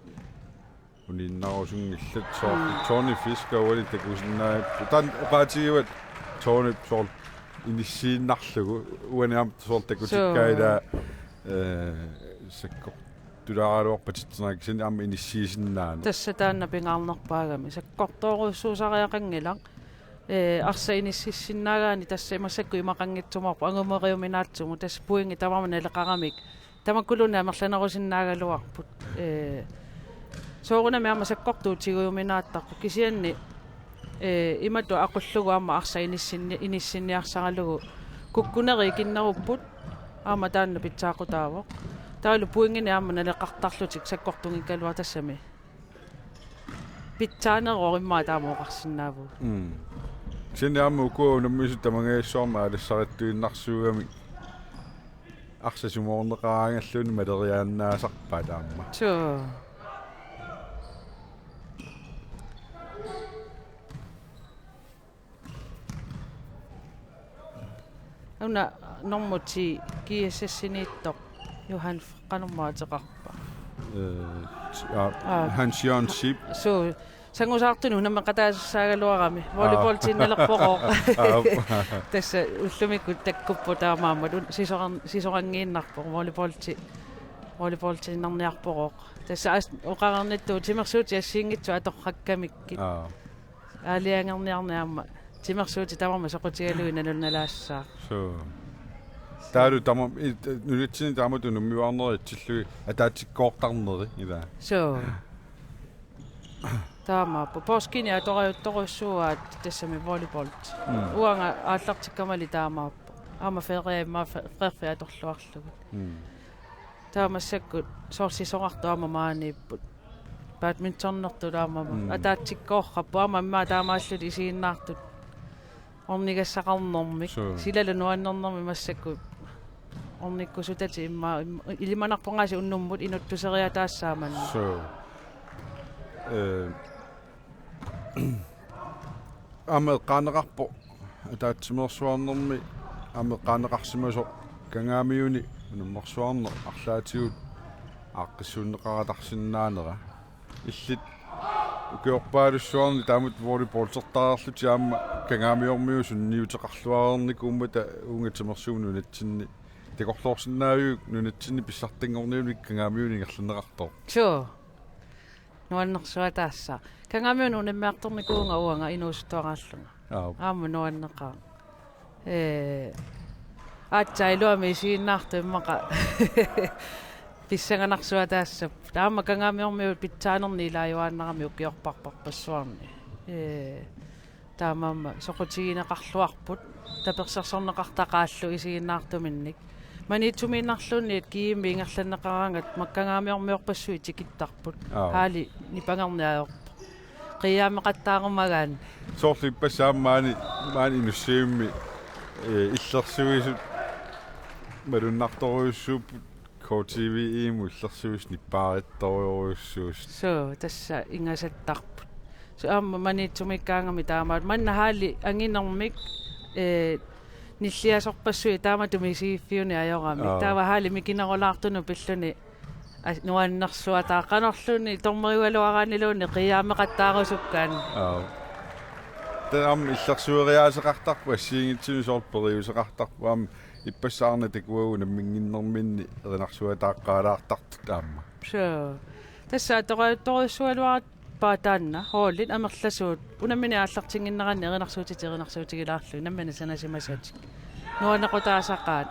uniinnarusunngillat soorlu Mm. Tony Fisker uani takusinnaavarput. Taanna oqaatigivat Tony soorlu inissiinnarlugu uani aamma soorlu takutikkaa Suu. ilaa, eh, sakkortulaaraluarpat titsinakisani aamma inissiisinnaaneq. Tassa taanna pingaarnerpaagami. Sakkortoorujussuusariaqanngilaq. Ee, arsaq inississinnaagaanni tassa massakkut imaqanngitsumaarpoq angumeriuminaatsumut, tassa pointit tamarmik naleqaramik tamakkuluunniit amerlanerusinnaagaluarput. Ee, soorunami aamma sakkortuut tigujuminaattarput, kisianni ee, imatut aqullugu aamma arsaq inissinni-, inissinniarsaralugu kukkunerit ikinnerupput, aamma taanna pitsaaqutaavoq. Taavalu pointinik aamma naleqartarlutik sakkortunngikkaluartut, tassami pitsaaneroq immaqa taama oqarsinnaavugut. Mm. Kisianni aamma uku unammisut tamangajassarmi aalissarittuinnarsuugamik arsaq sumorneqaraangalluunniit maleriaannaasarpaat aamma. Suu. Una nummer ti G S S-iniittoq Johan F-, qanormaa ateqarpa? Ee, ti-, aa, Aa. Hans Jørgen Schiep. Suu, sangusaartunut unammeqataassaagaluarami. Aa. Volleyballtiinnalerpoq. Aa. Tassa ullumikkut takkupput taamaammat un-, sisoran-, sisoranngiinnarpoq. Volleyballti-, volleyballtiinnarniarpoq. Tassa as-, oqarnittut timersuutit assigiinngitsut atorrakkamikkit. Aa. Aalajangerniarneq aamma timersuutit tamarmik soqutigalugit nalunalaassaaq. Suu. Taavalu tamarmik, i-, nunatsinni taamatut unammiuaarnerit itsillugit ataatsikkoortarneri, ilaa. Suu. Taamaappoq. Poorskiineq atorajuttorujussuuaat tassami volleyball. Mm. Uanga aallartikkamali taamaappoq. Aamma ferie immaqa fe-, ferie atorluarlugit. Mm. Taava massakkut soorlu sisorartut aamma maaniipput. Badmintonertut aamma Mm. ataatsikkoorrapput, aamma immaqa taamaallutik isiginnaartut ornigassaqarnermik. Suu. Silalu nuannernermik massakkut ornikkusutatik immaqa im-, ilimanarpoq aasiit unnummut inuttuseriataassaaq manna. Suu. Ee, aamma eqqaaneqarpoq ataatsimeersuarnermi aamma eqqaaneqarsimasoq Kangaamiuni unammersuarneq arlaatigut aaqqissuunneqaratarsinnaanera. Illit ukiorpaalussuarni taamatut volleyballtertareerlutit aamma Kangaamiormiut sunniuteqarluarnikuummata uunga timersuup nunatsinni takorloorsinnaaviguk nunatsinni pissartanngorniunik Kangaamiuni ingerlanneqartoq. Suu. Nuannersuataassaaq. Kangaamiuni unammiartornikuuvunga uanga inuusuttuaraallunga. Aap. Aamma nuanneqaaq. Ee, aatsaat iluamik isiginnaartut immaqa pissanganarsuataassapput. Aamma Kangaamiormiut pitsaanernik ilaajuaannarami ukiorparparpassuarni. Ee, taamaammat soqutigineqarluarput, tapersersorneqartaqaallu isiginnaartuminnik. Maniitsumiinnarluunniit G M-i ingerlanneqaraangat Kangaamiormiorpassuit tikittarput. Aap. Haali nipangerneq ajorpoq. Qiiaammeqattaarumagaanni. Soorlu ippassaq aamma maani, maani Inussivimmi, ee, illersuisut malunnartorujussuupput. K T V-imut illersuisut nippaarittorujussuusut. Suu, tassa ingasattarput. Suu, aamma Maniitsumiikkaangami taamaat. Manna haali anginermik, ee, nilliasorpassuit taamatut misigiffiuneq ajoramik. Aap. Taava haali mikinerulaartunut pilluni as-, nuannersuataaq, qanorluunniit dommeriugaluaraanniluunniit qiiaammeqattaarusukkaanni. Aap. Taava aamma illersueriaaseqartarpoq assigiinngitsunik soorlu periuseqartarpoq aamma ippassaq arnat takuagut namminnginnerminni erinarsuataaqqaalaartartut aamma. Suu. Tassa atorajuttorujussuugaluarpaa taanna, holdit amerlasuut. Unammineq aallartinnginneranni erinarsuutit erinarsuutigilaarlugit, nammineq sanasimasatik. Nuannequtaasaqaat.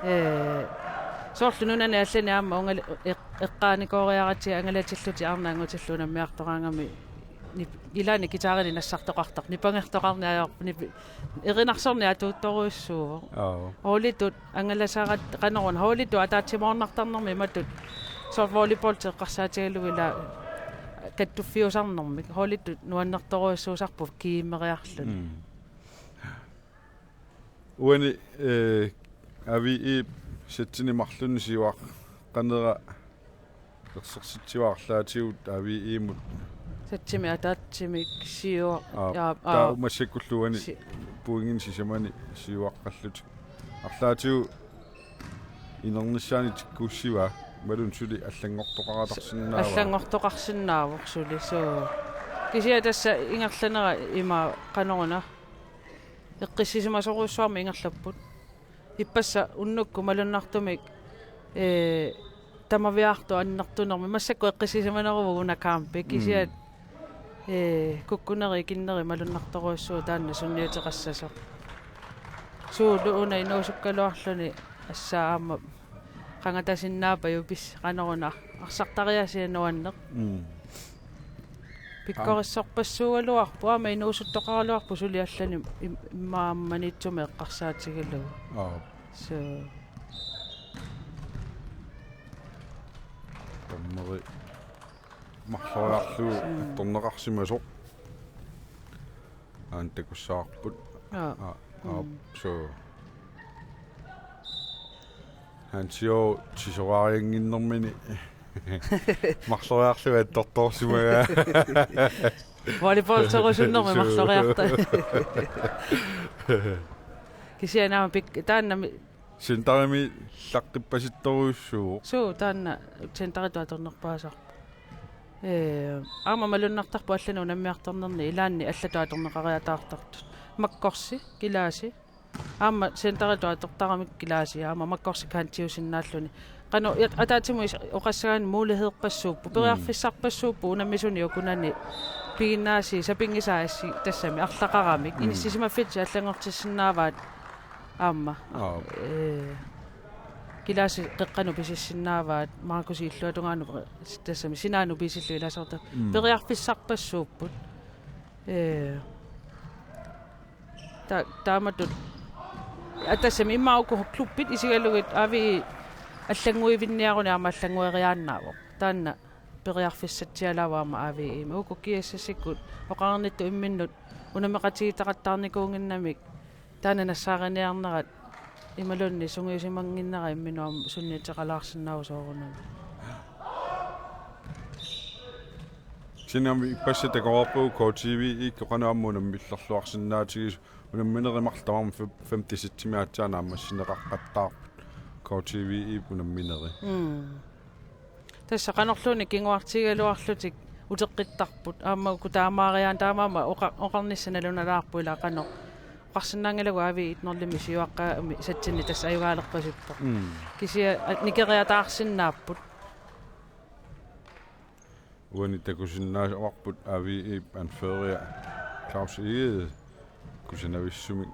Ee, soorlu nunani allani aamma ungali-, eq-, eqqaanikooriaratsigu angalatillutik arnat angutillu unammiartoraangami nip-, ilaanni guitarinik nassartoqartarpoq, nipangertoqarneq ajorpoq, nip-, erinarsorneq atuuttorujussuuvoq. Aap. Holditut angalasarat qanoruna, holditut ataatsimoornartarnermi imatut soorlu volleyball eqqarsaatigalugu ila kattuffiusarnermik, holditut nuannertorujussuusarput G M-eriarluni. Mm. Uani, ee, A V E-p satsini marlunni siuaqqanera ersersitsivaa arlaatigut A V E-mut. Satsimi ataatsimik siua-, Aap, jaa, taava aap. Massakkut uani Si- pointinik sisamani siuaqqallutik. Arlaatigut inernissaani tikkuussivaa, imaluunniit suli allanngortoqaratarsinnaavaa. Allanngortoqarsinnaavoq suli, suu. Kisianni tassa ingerlanera ima qanoruna. Eqqissisimasorujussuarmik ingerlapput. Ippassaq unnukkut malunnartumik, ee, tamaviaartoq annertunermik. Massakkut eqqissisimaneruvoq una kaampi. Mm. Kisianni Ee, kukkunerit ikinnerit malunnartorujussuuvoq taanna sunniuteqassasoq. Suullu una inuusukkaluarluni assaamma qangatasinnaapajupis qanoruna arsartariaasia nuanneq. Mm. Pikkorissorpassuugaluarpoq aamma inuusuttoqaraluarpoq suli allanik im-, immaqa Maniitsumi eqqarsaatigalugu. Aap. So. Tammeri marloriarlugu Mm. attorneqarsimasoq. Aana takussavarput. Aa. Aa, aa, Mm. So. Hansio tisoraariannginnermini. Marloriarlugu attortorsimagaa. Volleyball torusunnermi So. Marloriarta. Kisianni aamma pik-, taanna mi- Centerimi llaqqippasittorujussuuvoq. Suu, taanna centeritu atornerpaasarpoq. Ee, aamma malunnartarpoq allanik unammiartornerni ilaanni allatut atorneqariataartartut. Makkorsi, kilaasi. Aamma centeritu atortaramik kilaasi, aamma makkorsi kantiusinnaalluni. Qanoq, ja, ataatsimut is-, oqassagaanni muligheerpassuupput, Mm. periarfissarpassuupput, unammisunik ukunani piginnaasii, sapinngisaasii tassami, arlaqaramik. Mm. Inissisimaffiit allanngortissinnaavaat aamma. Aap. Ee, kilaasi qeqqanut pisissinnaavaat, Markus illuatungaanut tassami, sinaanut pisillugu ilaasortaq. Mm. Periarfissarpassuupput. Ee, ta-, taamatut. Aa, tassami immaqa uku klubbit isigalugit avi allannguivinniaruni aamma allanngueriaannaavoq. Taanna periarfissatsialaavoq aamma A V M. Uku G S S-ikkut oqarnittut imminnut unammeqatigiittaqattaarnikuunnginnamik taanna nassaariniarnerat imaluunniit sungiusimannginnera imminut aamma sunniuteqalaarsinnaavoq soorunami. Kisianni aamma ippassaq takoreerpugut K T V-ikkut qanoq aamma unammillerluarsinnaatigisoq, unamminerit marluk tamarmik fem-, femte seks-imi aatsaat naammassineqaqattaarput K T V-ip unamminerit. Mm. Tassa qanorluunniit kinguartigigaluarlutik uteqqittarput. Aamma uku taamaariaannarmata taamaammat oqa-, oqarnissaq nalunalaarpoq ilaa qanoq. Oqarsinnaanngilagut A V et nul-imi siuaqqami satsinni tassa ajugaalerpasippoq. Mm. Kisianni, a, nikeriataarsinnaapput. Uani takusinnaavarput A V E-p anføreria Claus Egede kusanavissumik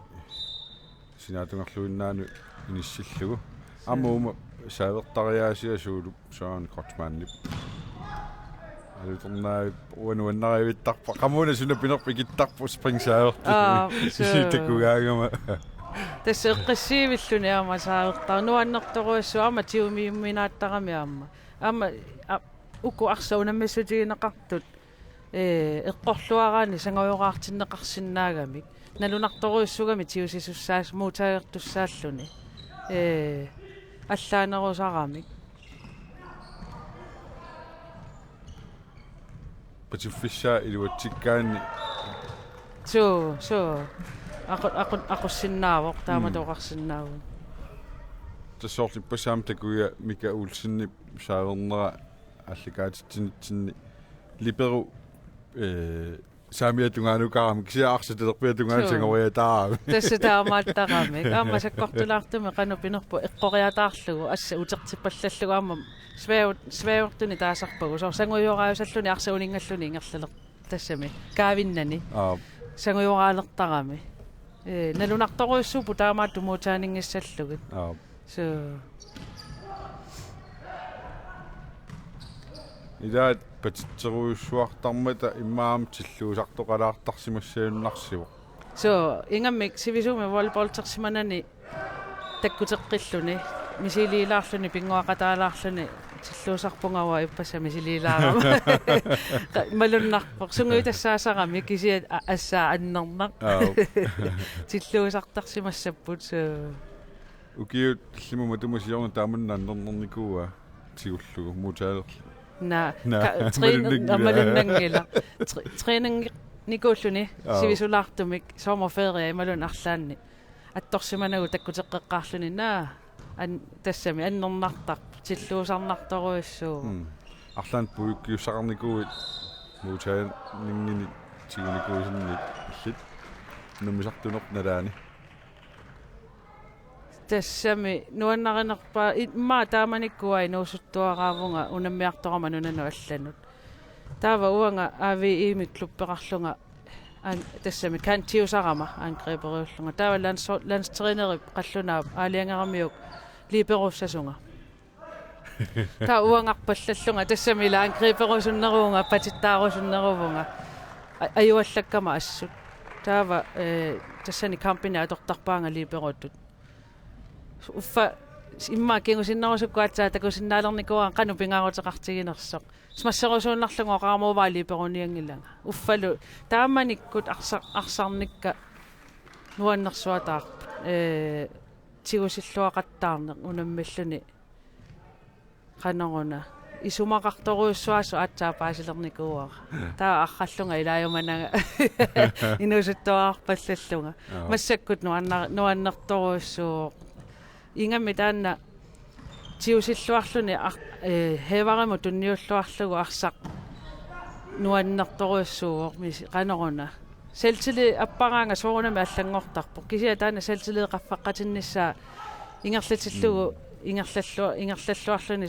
sinaatungerluinnaanut inissillugu. Aamma uuma saavertariaasiasuulup Søren Kreutzmannip. Alutornaavippoq uani nuannarivittarpaa. Qamuuna suna pinerpoq ikittarpoq spring saavertut. Aa, suu. Isitakugaangama. Tassa eqqissiivilluni aamma saavertaq. Nuannertorujussuuvoq aamma tiumiuminaattarami aamma. Aamma, a-, uku arsaq unammissutigineqartut, ee, eqqorluaraanni sangujoraartinneqarsinnaagamik. Nalunartorujussuugami tiusisussaas-, muutaagertussaalluni. Ee, allaanerusaramik. Patiffissaa iluatsikkaanni. Suu, suu. Aqu-, aqu-, aqussinnaavoq, taama Mm. toqarsinnaavoq. Tassa soorlu ippassaq aamma takugia Mika Olsenip saavernera aallakaatitsinitsinni libero, ee, saamiata tungaanukarami kisianni arsaq talerpiata tungaanut Suu. sangoriataarami. Tassa taamaattarami. Aamma sakkortulaartumik qanoq pinerpoq eqqoriataarlugu, assut utertippallallugu aamma sværge-, sværgertuni taasarpagut. Soorlu sangujoraajusalluni arsaq uninngalluni ingerlaler-, tassami. Kaavinnani. Aap. Sangujoraalertarami. Ee, nalunartorujussuupput taamaattut muutaaninngissallugu. Aap. Suu. Ilaat patitserujussuartarmata immaqa aamma tilluusartoqalaartarsimassagunarsivoq. Suu, ingammik sivisuumik volleyballtersimanani takkuteqqilluni, misiliilaarluni, pinnguaqataalaarluni, tilluusarpunga uanga ippassaq misiliilaarama. Qa-, malunnarpoq, sungiutassaasarami, kisianni a-, assaa annernaq. Aap. Tilluusartarsimassapput, suu. Ukiut tallimat matuma siorna taamanna annernernikuua tigullugu muutaalerlugu. Naa, Naa, ka-, træn-, malunnanngilaq. Malunnanngilaq. Træ-, træningnikuulluni Aap. sivisulaartumik sommerferie imaluunniit arlaanni. Attorsimanagu takkuteqqeqqaarluni naa. An-, tassami annernartarpoq, tilluusarnartorujussuuvoq. Mm. Arlaannik puiukkiussaqarnikuuit muutaaninngini tigunikuusinni illit. Unammisartunerpit nalaani. Tassami nuannarinerpaaq immaqa taamanikkut inuusuttuaraavunga unammiartorama nunanut allanut. Taava uanga A V I-mi klubbeqarlunga an-, tassami kantiusarama angriberiullunga. Taava lands-, landstrænerip qallunaap aalajangeramiuk liberussasunga. Taava uangarpallallunga tassami ila angriberusunneruvunga, patittaarusunneruvunga. A-, ajuallakkama assut. Taava, eh, tassani kampini atortarpaanga liberotut. Uffa immaqa kingusinnerusukkut aatsaat takusinnaalernikuuara qanoq pingaaruteqartiginersoq. Smasserusuunnarlunga oqarama uanga liberonianngilanga. Uffalu taamanikkut arsa-, arsarnikka nuannersuataarput. Eh, tigusilluaqattaarneq unammilluni qanoruna. Isumaqartorujussuasoq aatsaat paasilernikuuara. Taava arrallunga ilaajumanaga inuusuttuararpallallunga. Joo. Massakkut nuanna-, nuannertorujussuuvoq. Ingammik taanna tigusilluarluni ar-, eh, Haverimut tunniulluarlugu arsaq nuannertorujussuuvoq misi-, qanoruna. Selvtillid apparaanga soorunami allanngortarpoq. Kisianni taanna selvtillid qaffeqatinnissaa ingerlatillugu, mm, ingerlallu-, ingerlalluarluni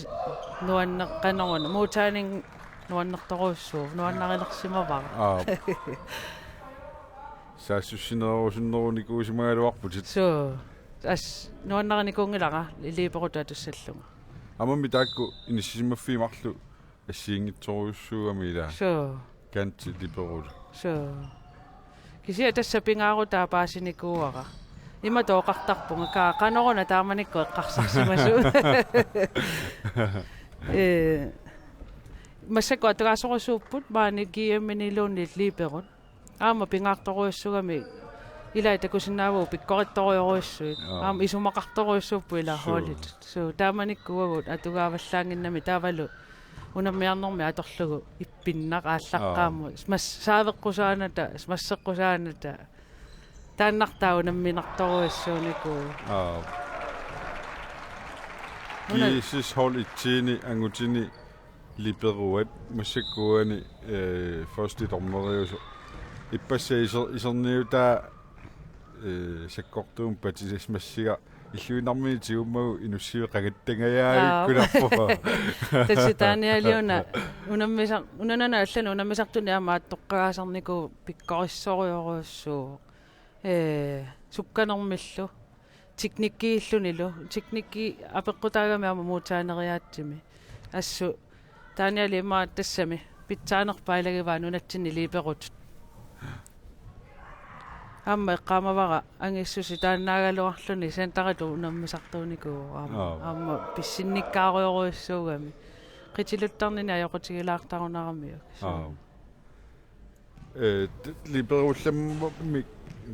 nuanneq qanoruna. Modtagning nuannertorujussuuvoq. Nuannarilersimavara. Aap. Saassussinerusunnerunikuusimagaluarputit. Suu. As nuannarinikuunngilara liberotut atussallunga. Aammami taakku inissisimaffiit marluk assigiinngitsorujussuugami ilaa. Suu. Kanti liberoq. Suu. Kisianni tassa pingaarutaa paasinikuuara. Imatut oqartarpunga kaa qanoruna taamanikkut eqqarsarsimasut. Eh, massakkut atugaasorusuupput maani G M-iniluunniit liberot. Aamma pingaartorujussuugami ilai takusinnaavugut pikkorittorujorujussuit. Joo. Aamma isumaqartorujussuupput ilaa. Suu. Holdit. Suu, taamanikkut uagut atugaavallaannginnami taavalu unammiarnermi atorlugu ippinnaq aallaqqaammut. Joo. Mas-, saaveqqusaanata, masseqqusaanata. Taannartaa unamminartorujussuunikuuvoq. Joo. Una- G S S hold et-iini angutini liberoat massakkut uani, eh, første dommeriusoq. Ippassaq iser-, iserniutaa, eh, sakkortuumik patisisimassiga illuinnarmini tigummagu inussivik qangattangajaajukkulerpoq. Aa. Tassa Danieli una unammisar-, una nanaa allanut unammisartuni aamma toqqagaasarnikuuvoq pikkorissorujorujussuuvoq. Eh, sukkanermillu. Teknikkiillunilu. Teknikki apeqqutaagami aamma modtagneriaatsimi. Assut Danieli immaqa tassami pitsaanerpaa ilagivaa nunatsinni liberotut. Aamma eqqaamavara angissusi taannaagaluarluni centeritut unammisartuunikuuvoq aamma. Aap. Aamma pissinnikkaarujorujussuugami. Qitiluttarnini ajoqutigilaartarunaramiuk. Aap. Eh, t-, liberoullammi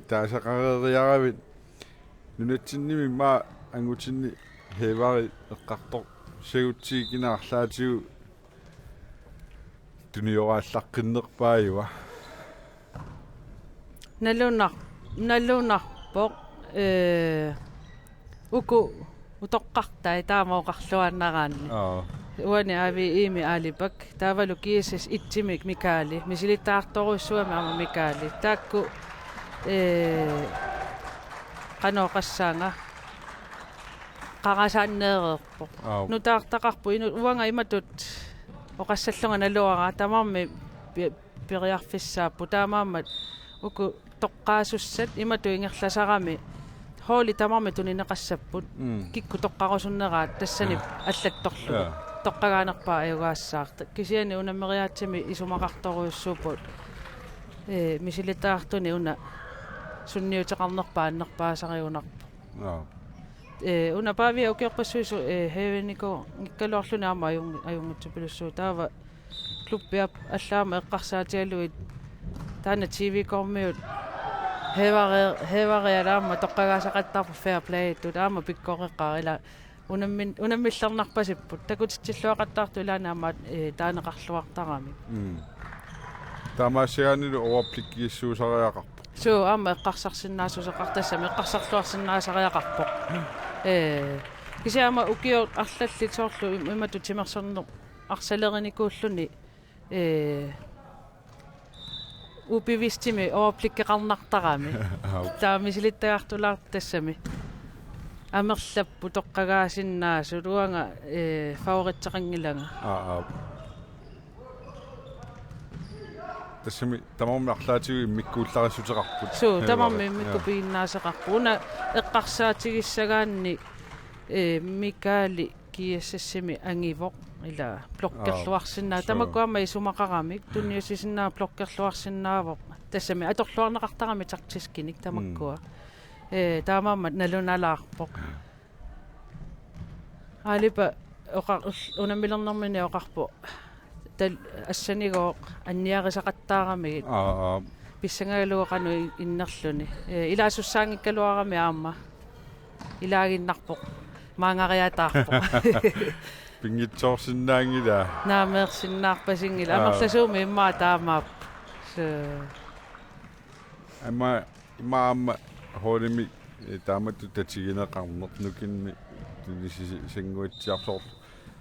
taasaqareeriaravit nunatsinnimi immaqa angutinni Haveri eqqartorsiagutsigu kina arlaatigut tunioraallaqqinnerpaajuva? Nalunar-, nalunarpoq, eh, uku utoqqartai taama oqarluaannaraanni. Aa. Uani A V I-mi Alibak, taavalu G S S et-imi Mikaali, misilittagartorujussuugami aamma Mikaali. Taakku, eh, qanoq oqassaanga, qarasaanneereerpoq. Aap. Nutaartaqarpoq inu-, uanga imatut oqassallunga naluara, tamarmik pi-, periarfissaapput, taamaammat uku toqqaasussat imatut ingerlasarami holdit tamarmik tunineqassapput. Mm. Kikkut toqqarusunneraat tassani. Ja. Allattorlugu. Ja. Toqqagaanerpaat ajugaassaaq. Kisianni unammeriaatsimi isumaqartorujussuupput. Eh, misilittagartuni una sunniuteqarnerpaaq annerpaasarigunarpoq. Ja. Eh, una Pavia ukiorpassuit, eh, Havenikoorngikkaluarluni aamma ajunng-, ajunngitsupilussuuvoq. Taava klubbi aamma allaat aamma eqqarsaatigalugit taanna T V-kormiut Haveri-, Haveriat aamma toqqagaasaqattaarput fair play-tut aamma pikkoreqaaq ilaa unammin-, unammillernarpasipput takutitsilluaqattaartut ilaanni aamma, eh, taaneqarluartaramik. Mm. Taamaassigaannilu overblikkigissuusariaqarpoq. Suu, aamma eqqarsarsinnaassuseqarpoq tassami eqqarsarluarsinnaasariaqarpoq. Eh, kisianni aamma ukiut arlallit soorlu im-, imatut timersorneq arsalerinikuulluni, eh, ubevidstimi overblikkeqarnartarami. Aap. Taava misilittagartulaartoq tassami. Amerlapput toqqagaasinnaasut uanga, eh, favoritseqanngilanga. Aa, aap. Tassami tamarmik arlaatigut immikkuullarissuteqarput. Suu, tamarmik immikkut piginnaaseqarput. Una eqqarsaatigissagaanni, eh, Mikaeli G S S-imi angivoq ila blokkerluarsinnaa. Aa, suu. Tamakku aamma isumaqaramik tunniussisinnaavoq, blokkerluarsinnaavoq. Tassami atorluarneqartarami taktiskinik tamakkua. Mm. Eh, taamaammat nalunalaarpoq. Aalipa oqa-, ul-, unammilernermini oqarpoq. Tal-, assanigooq anniarisaqattaaramigit. Aa, aa. Pissangagalugu qanoq in-, innerluni. Eh, ilaasussaanngikkaluarami aamma. Ilaaginnarpoq. Maangariataarpoq. Pinngitsoorsinnaanngilaa. Naameersinnaarpasinngilaq. Aa. Amerlasuumik immaqa taamaappoq. Suu. Aamma, immaqa aamma holdimik, eh, taamatut tatigineqarneq nukinnik tunisisannguatsiartoq.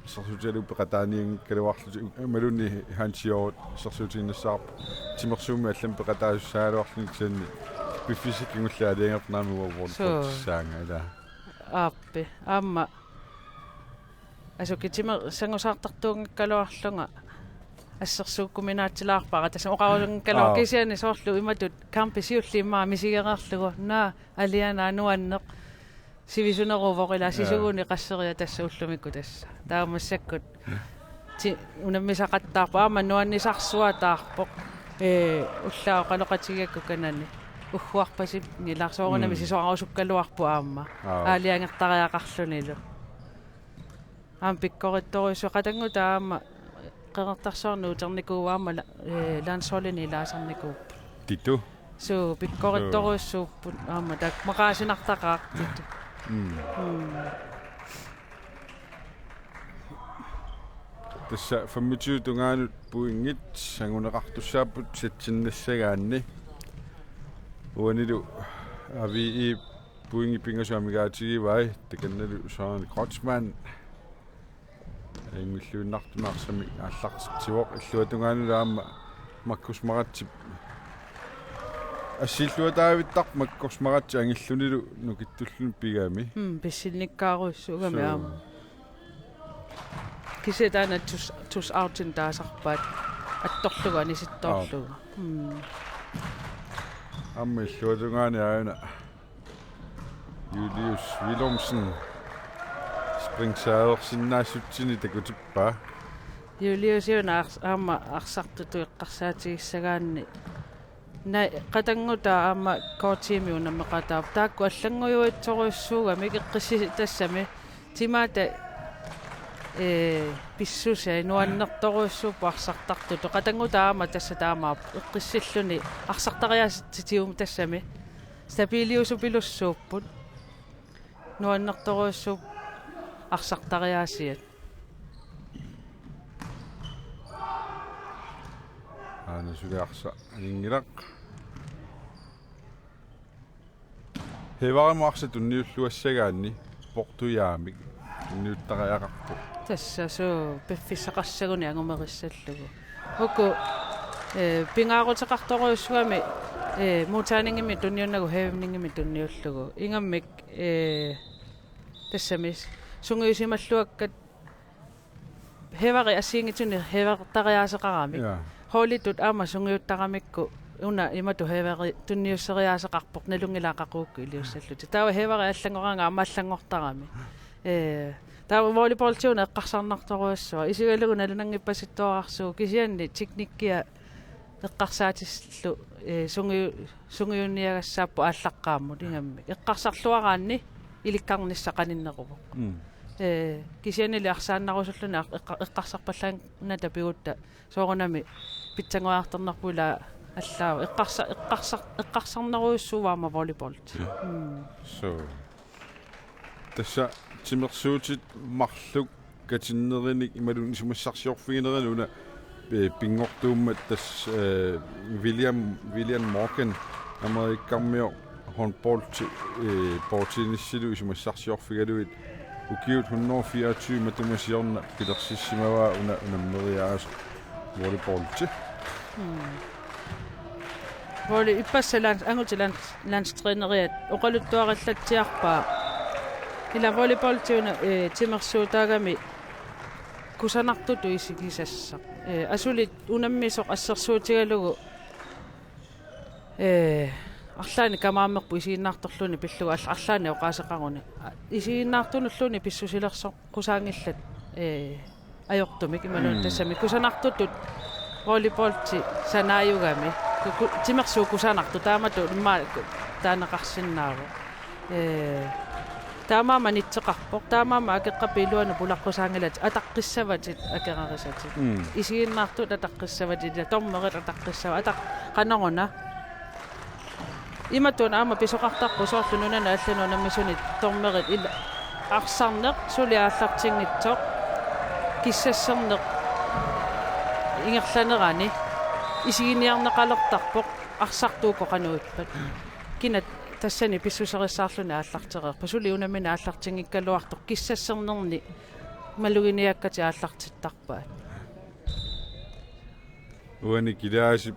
Assersuutigalugu peqataanianngikkaluarlutik imaluunniit Hans Jørgen assersuutiginnassavarput. Timersuummi allamik peqataasussaagaluarluni kisianni piffissap kingulleq aalajangertarami uavuorlu. Suu. Poortissaanga ilaa. Aappi. Aamma asukitimi sangusaartartuunngikkaluarlunga assersuukkuminaatsilaarpara. Tassa oqarusunngikkaluarlunga. Aa. Kisianni soorlu imatut kampi siulliit immaqa misigereerlugu. Naa, alianaa nuanneq. Sivisuneruvoq ilaa. Jaa. Sisuguni qasseriarlugu tassa ullumikkut tassa. Taava massakkut ti-, unammisaqattaarpoq. Aamma nuannisarsuataarpoq. Ee, ullaaq oqaloqatigigakkit kanani. Ugguarpasinngilaq soorunami. Mm. Sisorarusukkaluarpoq aamma. Aa. Aalajangertariaqarlunilu. Aamma pikkorittorujussuuvoq, qatanngutaa aamma Qeqertarsuarni uternikuuvoq aamma la-, eh, landsholdini ilaasarnikuupput. Titu. Suu, pikkorittorujussuupput aamma taakku maqaasinartaqaaq Titu. Mm. Mm. Tassa femogtyve tungaanut pointit anguneqartussaapput setsinnassagaanni. Uanilu A V E pointit pingasut amigaatigivai, takannalu Søren Kreutzmann. Ajunngilluinnartumik arsamik aallartitsivoq, illuatungaanut aamma Markus Maratsip. Assilluataavittarpoq Markus Maratsi angillunilu nukittulluni pigami. Mm, pissinnikkaarujussuugami. Suu. Aamma. Kisianni taanna tus-, tus outin taasarpaat attorlugu anisittoorlugu. Aa. Mm. Aamma illuatungaani aajuna. Julius Willumsen. Springsadersinnaassutsinni takutippaa. Julius una ars-, aamma arsartutut eqqarsaatigissagaanni. Naa, qatanngutaa aamma K T-mi unammeqataavoq. Taakku allanngujuitsorujussuugamik eqqissi-, tassami. Timaata, ee, pissusai nuannertorujussuupput arsartartutut. Qatanngutaa aamma tassa taamaappoq. Eqqissilluni arsartariaatsitigut tassami. Stabiliusupilussuupput. Nuannertorujussuupput arsartariaasiat. Aana suli arsaq aninngilaq. Hevarimut arsaq tunniulluassagaanni portujaamik tunniuttariaqarpoq. Tassa suu piffissaqassaguni angumerissallugu. Uku, eh, pingaaruteqartorujussuugami, eh, modtagningi tunniunnagu hævningi tunniullugu. Ingammik, eh, tassami sungiusimalluakkat hæveri assigiinngitsunik hævertariaaseqaramik. Ja. Holditut aamma sungiuttaramikku una imatut hæveri tunniusseriaaseqarpoq nalunngilaat qaqugukkut iliussallutik. Taava hæveri allanngorami aamma allanngortarami. Ee, taava volleyballtiuna eqqarsarnartorujussuaq. Isigalugu nalunanngippasittuararsuuvoq kisianni teknikkia eqqarsaatillu, ee, sungiu-, sungiunniagassaapput aallaqqaammut ingammik. Eqqarsarluaraanni ilikkarnissaq qaninneruvoq. Mm. Ee, kisiannili arsaannarusulluni ar-, eqqa-, eqqarsarpallaannata pigutta soorunami pitsannguartarnerput ila allaavoq. Eqqarsa-, eqqarsa-, eqqarsarnerujussuuvoq aamma volleyball. Mm. Suu. Tassa timersuutit marluk katinnerinik imaluunniit isumassarsiorfiginerinik una, eh, pinngortuummat tassa, eh, William, William Morgan, amerikkarmioq håndboldi, eh, bordtennisilu isumassarsiorfigalugit ukiut hundrede fireogtyve matuma siorna pilersissimavaa una unammeriaaseq volleyballi. Mm. Volley ippassaq lands-, angutit lands-, landstræneriat oqaluttuarillatsiarpaa. Ila volleyballi una, eh, timersuutaagami kusanartutut isigisassaq. Ee, asuli unammisoq assersuutigalugu, ee, arlaannik kamaammerpoq isiginnaartorluunniit pillugu arl-, arlaannik oqaaseqaruni. A-, isiginnaartunulluunniit pissusilersoqqusaanngillat, ee, ajortumik imaluunniit Mm. tassami kusanartutut volleyballi sanaajugami. Ku-, ku-, timersuut kusanartut taamatut immaqa taaneqarsinnaavoq. Ee, taamaammat nitseqarpoq. Taamaammat akeqqappit iluanut pulaqqusaanngilatit ataqqissavatit akerarisatit. Mm. Isiginnaartut ataqqissavatit, ila dommerit ataqqissavat, ataq-, qanoruna. Imatut aamma pisoqartarpoq soorlu nunanut allanut unammisunit dommerit ila arsarneq suli aallartinngitsoq kissasserneq ingerlanerani isiginiarneqalertarpoq arsartuukkut qanoq ippat. Kina tassani pissuserissaarluni aallartereerpat. Suli unammineq aallartinngikkaluartoq kissassernerni maluginiakkatit aallartittarpaat. Uani Kilaasip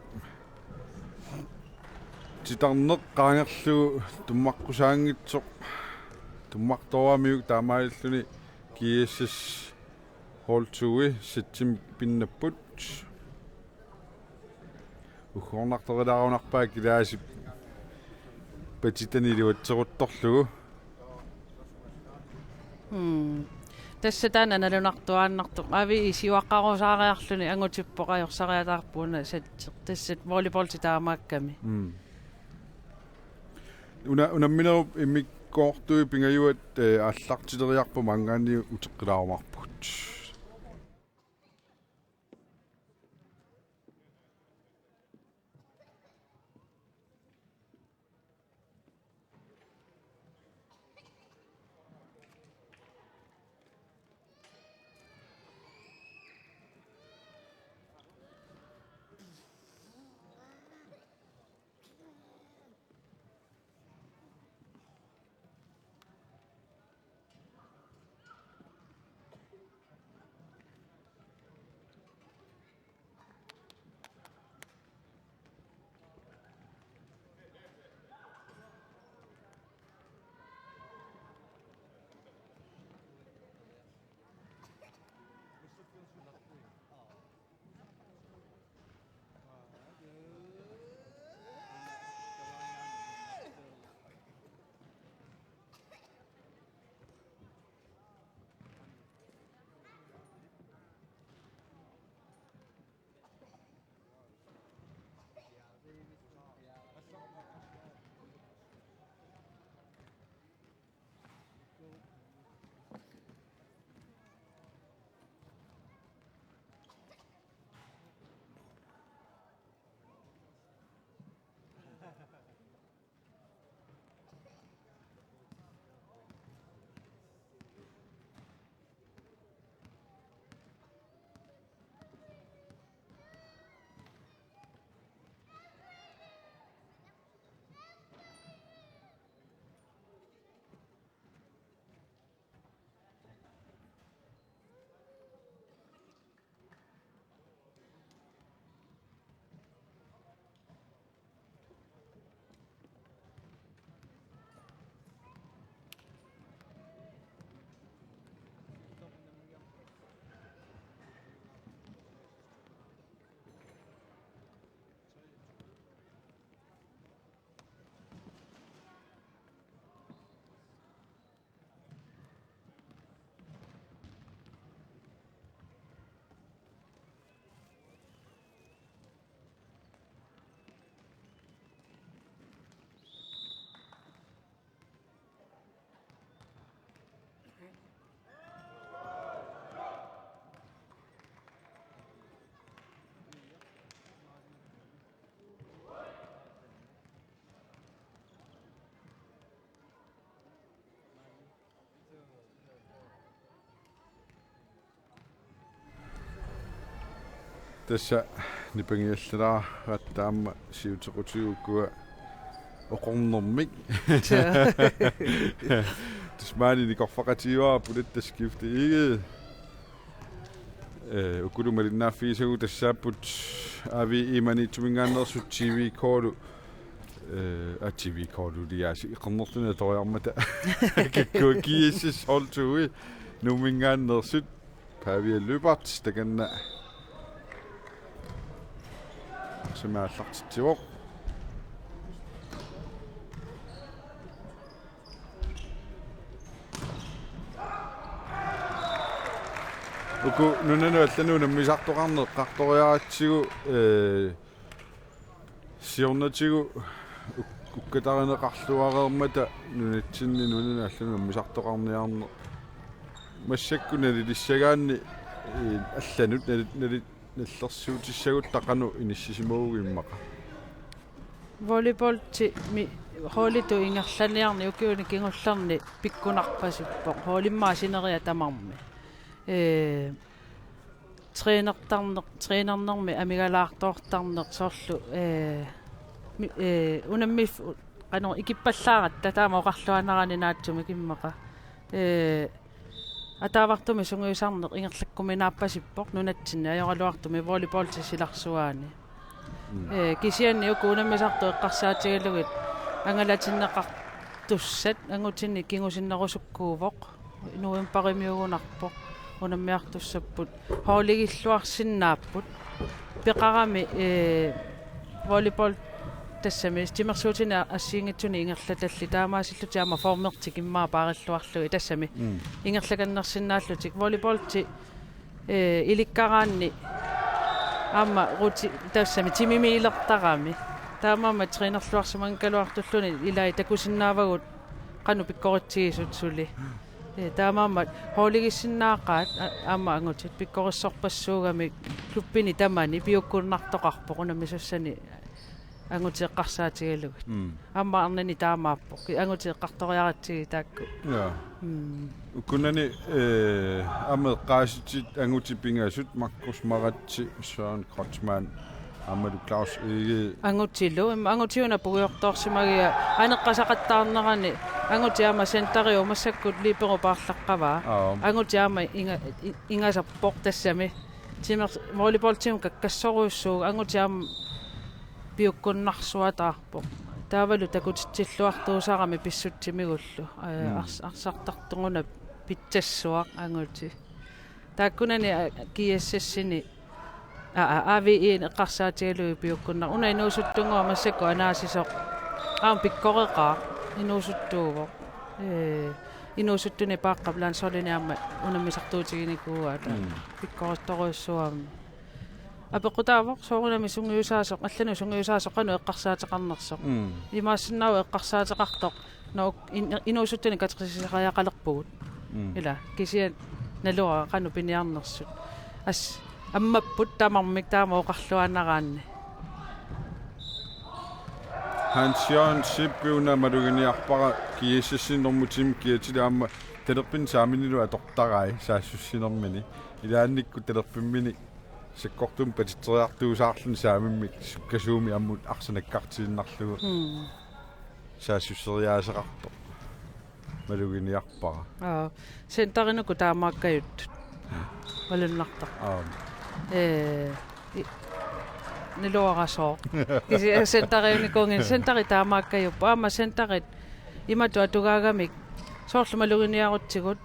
titarneq qaangerlugu tummaqqussaanngitsoq tummartoramiuk taamaalilluni G S S hold to-i settimik pinnapput. Uggornartorilaarunarpaa Kilaasip patitani iluatseruttorlugu. Mm. Tassa taanna nalunartuaannartoq. Avi isiuaqqarusaariarluni angutippoq ajorsariataarput una setteq. Tassa volleyballi taamaakkami. Mm. Una, unamminerup immikkoortui pingajuat, eh, aallartileriarput maanngaanniit uteqqilaarumaarpugut. Tassa nipangiallalaaratta aamma siutequtigut ukua oqornermik. Tassa maani nikorfaqatigaara Pulatta Skifte Egede. Eh, ukulu malinnaaffigisagut tassaapput A V E Maniitsuminngaanneersut T V K-lu, eh, a, T V K-lu liaasi iqernerluni atoriarmata. Kikkut G S S hold to-i Nuumminngaanneersut. Pavia Lyberth takanna. Sumaallartitsivoq. Uku nunanut allanut unammisartoqarneq eqqartoriaratsigu, ee, siornatigut uk-, ukkatarineqarluareermata nunatsinni nunanut allanut unammisartoqarniarneq. Massakkut nalilissagaanni, ee, allanut nali-, nali-, nallersuutissagutta qanoq inissisimavugut immaqa? Volleyballimi holditut ingerlaniarneq ukiuni kingullerni pikkunarpasippoq. Holdit immaqa sineriak tamarmik. Ee, trænertarneq, trænernermi amigalaartoortarneq soorlu, ee, mi-, ee, unammis-, qanoq ikippallaaratta taama oqarluaannaraanni naatsumik immaqa. Ee, ataavartumik sungiusarneq ingerlakkuminaappasippoq nunatsinni ajoraluartumik volleyballip silarsuaani. Mm. Ee, kisianni uku unammisartut eqqarsaatigalugit angalatinneqartussat angutini kingusinnerusukkuuvoq. Novembarimiugunarpoq unammiartussapput. Holdigilluarsinnaapput. Peqarami, ee, volleyball tassami timersuutini assigiinngitsuni ingerlatallit taamaasillutik aamma formertik immaqa paarilluarlugit tassami. Mm. Ingerlakannersinnaallutik volleyballti, ee, ilikkaraanni aamma ruti-, tassami timimiilertarami. Taamaammat trænerluarsimagaluartulluni ilai takusinnaavagut qanoq pikkoritsigisut suli. Ee, taamaammat holdigissinnaaqaat a-, aamma angutit pikkorissorpassuugamik klubbini tamani piukkunnartoqarpoq unammisussani angutit eqqarsaatigalugit. Mm. Aamma arnani taamaappoq. Ki-, angutit eqqartoriaratsigit taakku. Ja. Mm. Ukunani, ee, aamma eqqaasitit angutit pingasut Markus Maratse, Søren Kreutzmann, aammalu Claus Egede. Angutilu, im-, angutiuna puigortoorsimagia aneqqasaqattaarnerani angutit aamma centeriuvoq massakkut libero paarlaqqavaa. Aap. Angutit aamma inga-, i-, ingasappoq tassami. Timer-, volleyballtimut kakkassorujussuuvoq angutit aamma piukkunnarsuataarpoq. Taavalu takutitsilluartuusarami pissutsimigullu. Aa, mm. Ars-, arsartartunnguna pitsassuaq angutit. Taakkunani, aa, G S S-ini, aa, aa, A V E-ni eqqarsaatigalugit piukkunnar-. Una inuusuttunnguaq massakkut anaasisoq. Aamma pikkoreqaaq. Inuusuttuuvoq. Ee, inuusuttunik paaqqap landsholdini aamma unammisartuutiginikuuaat. Mm. Pikkorissorujussuugami. Apeqqutaavoq soorunami sungiusaasoq, allanut sungiusaasoq qanoq eqqarsaateqarnersoq. Mm. Imaassinnaavoq eqqarsaateqartoq, no, in-, inuusuttunik katersisariaqalerpugut. Mm. Ila, kisianni naluara qanoq piniarnersut. As, ammapput tamarmik taama oqarluaannaraanni. Hans Jørgen Sippi una maluginiarpara G S S-ip normu tiimi kiatili aamma talerpimmik saaminilu atortarai saassussinermini. Ilaannikkut talerpimmini sakkortuumik patitseriartuusaarluni saamimmik sukkasuumik ammut arsaq nakkartiinnarlugu. Mm. Saassusseriaaseqartoq. Maluginiarpara. Aa, centerinuku taamaakkajut. Malunnartoq. Aap. Ee, i-, naluara sooq. Kisi-, centeriunikuunngilaq, centeri taamaakkajuppoq. Aamma centerit imatut atugaagamik. Soorlu maluginiarutsigu.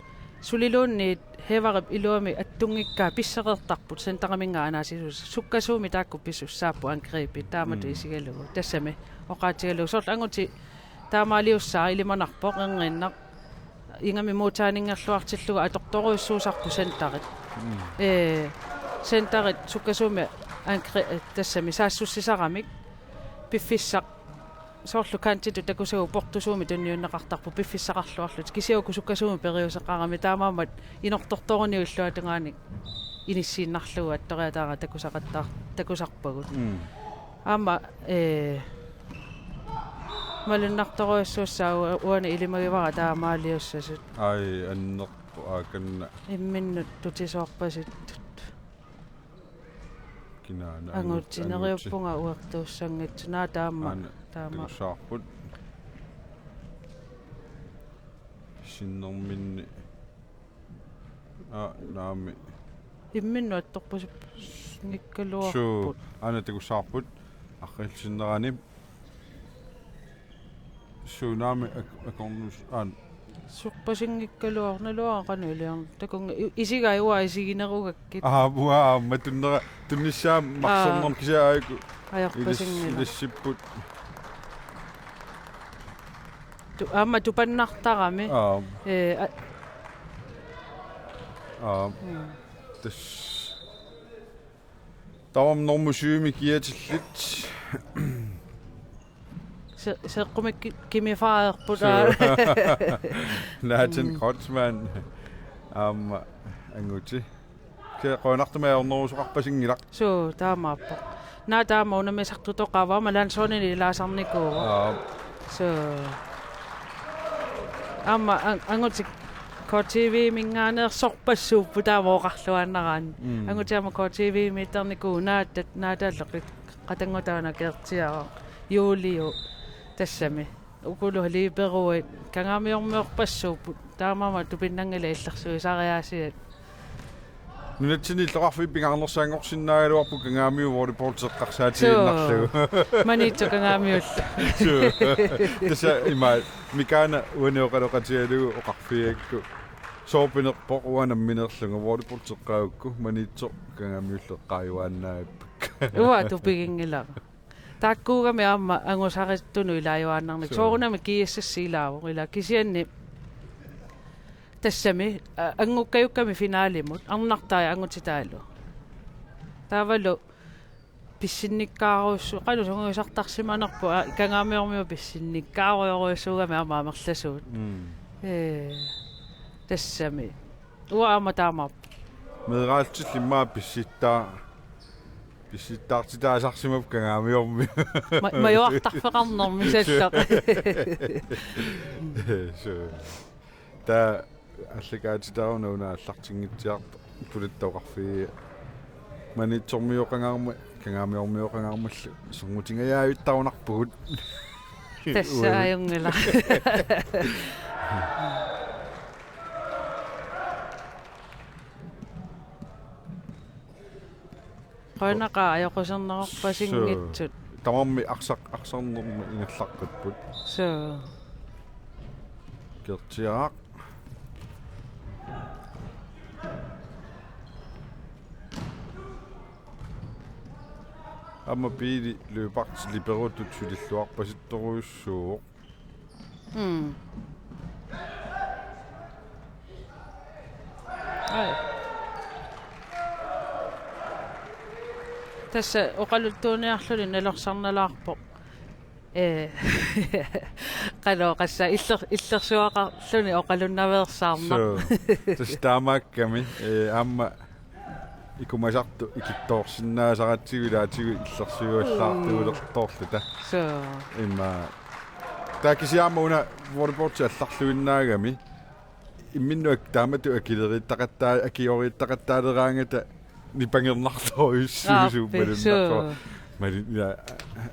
Suliluunniit Hækkerup iluamik attunngikkaa pissereertarput centeriminngaanniit anaasisuusut. Sukkasuumik taakku pisussaapput angrebit taamatut. Mm. Isigalugu. Tassami oqaatigalugu. Soorlu angutit taamaaliussaaq ilimanarpoq erniinnaq. Ingammik modtageninngorluartillugu atortorujussuusarput centerit. Mm. Ee, centerit sukkasuumik angre-, tassami saassussisaramik piffissaq soorlu kantitut takusagut portusuumik tunniunneqartarput piffissaqarluarlutik. Kisianni uku sukkasuumik periuseqarami taamaammat inortortoruniuk illuatungaani inissiinnarlugu attoriataara takusaqattar-, takusarpagut. Mm. Aamma, ee, malunnartorujussuussaaq u-, uani ilimagivara taamaaliussasut. Ai, annerpoq aakanna. Imminnut tutisoorpasittut. Kinaana angut-, angutit. Angutit neriuppunga uertuussanngitsoq. Naa taama. Aana, taama. Takussavarput. Sinnerminni. Aa, naamik. Imminnut attorpasinngikkaluarput. Suu, aana takussavarput. Arriilsinnerani. Suu, naamik ak-, akornus-, aana. Sorpasinngikkaluarlugu naluara qanoq iliorn-, takunnga i-, isigai uanga isiginerugakkit. Aa, uanga aamma tunnera, tunnissaa marsornermi kisianni aajuku ilis-, Ajorpasinngilaq. Ilissipput. Tu-, aamma tupannartarami. Aa. Ee, a-, Aa. Mm. Tassa. Tamarmik normu syvimi kiatillit. Se-, seeqqumik ki-, kimifaerput. Suu. Nathan Mm. Kreutzmann. Aamma angutit. Ke qoinartumik ajornerusoqarpasinngilaq. Suu, taamaappoq. Naa taama unammisartoqarpoq aamma landsholdini ilaasarnikuuvoq. Aa. Suu. Aamma an-, angutit K T V-minngaanneersorpassuupput taama oqarluaannaraanni. Mm. Angutit aamma K T V-miittarnikuuvoq naata-, naataallu qi-, qatanngutaana Gertiaraq, Juliu, tassami. Ukulu liberoit, Kangaamiormiorpassuupput, taamaammat tupinnanngilaq illersuisariaasiat. Nunatsinni illoqarfiit pingaarnersaanngorsinnaagaluarput Kangaamiut volleyball teqqarsaatigiinnarlugu. Suu. Maniitsoq Kangaamiullu. Suu. Tassa ima Mikaana uani oqaloqatigalugu oqarfigigakku. Sooq pinerpoq uanga nammineerlunga volleyball teqqagukku Maniitsoq Kangaamiullu eqqaajuaannaapput. Uanga tupiginngilara. Taakkuugamik aamma angusarittunut ilaajuaannarnik. Suu. Soorunami G S S ilaavoq ila kisianni tassami, a-, angukkajukkamik finalimut, arnartai angutitaalu. Taavalu pissinnikkaarujussu-, qanoq sungiusartarsimanerput, a-, Kangaamiormiut pissinnikkaarujorujussuugamik aamma amerlasuut. Mm. Ee, tassami. Uanga aamma taamaappoq. Meeraaltillit immaqa pissittaa-, pissittaartitaasarsimapput Kangaamiormiut. Ma-, majuartarfeqarnermi sallaq. Suu. Taava aallakaatitaaruna una aallartinngitsiartoq pulattooqarfiit Maniitsormioqangaarmat, Kangaamiormioqangaarmallu sorngutingajaavittarunarpugut. Tassa ajunngilaq. Qoinaqaa ajoquserneqarpasinngitsut. Suu. Tamarmik arsaq-, arsarnermik ingerlaqqipput. Suu. Gertiaraq. Aamma Pele Lyberth liberotut sulilluarpasittorujussuuvoq. Mm. Ai. Tassa oqaluttuuniarluni nalorsarnalaarpoq. Ee, qanoq oqassaanga, iller-, illersuaqarluni oqalunnaveersaarnaq. Suu, tassa taamaakkami, ee, aamma ikumasartut ikittoorsinnaasaratsigu ilaatigut illersuivallaartuulertoorluta. Suu. Immaqa. Taava kisianni aamma una volleyball allarluinnaagami. Imminnut ak-, taamatut akileriittaqattaa-, akioriittaqattaaleeraangata nipangernartorujussuusuup. Aappi, malunnarpoq. Suu. Mali-, ja,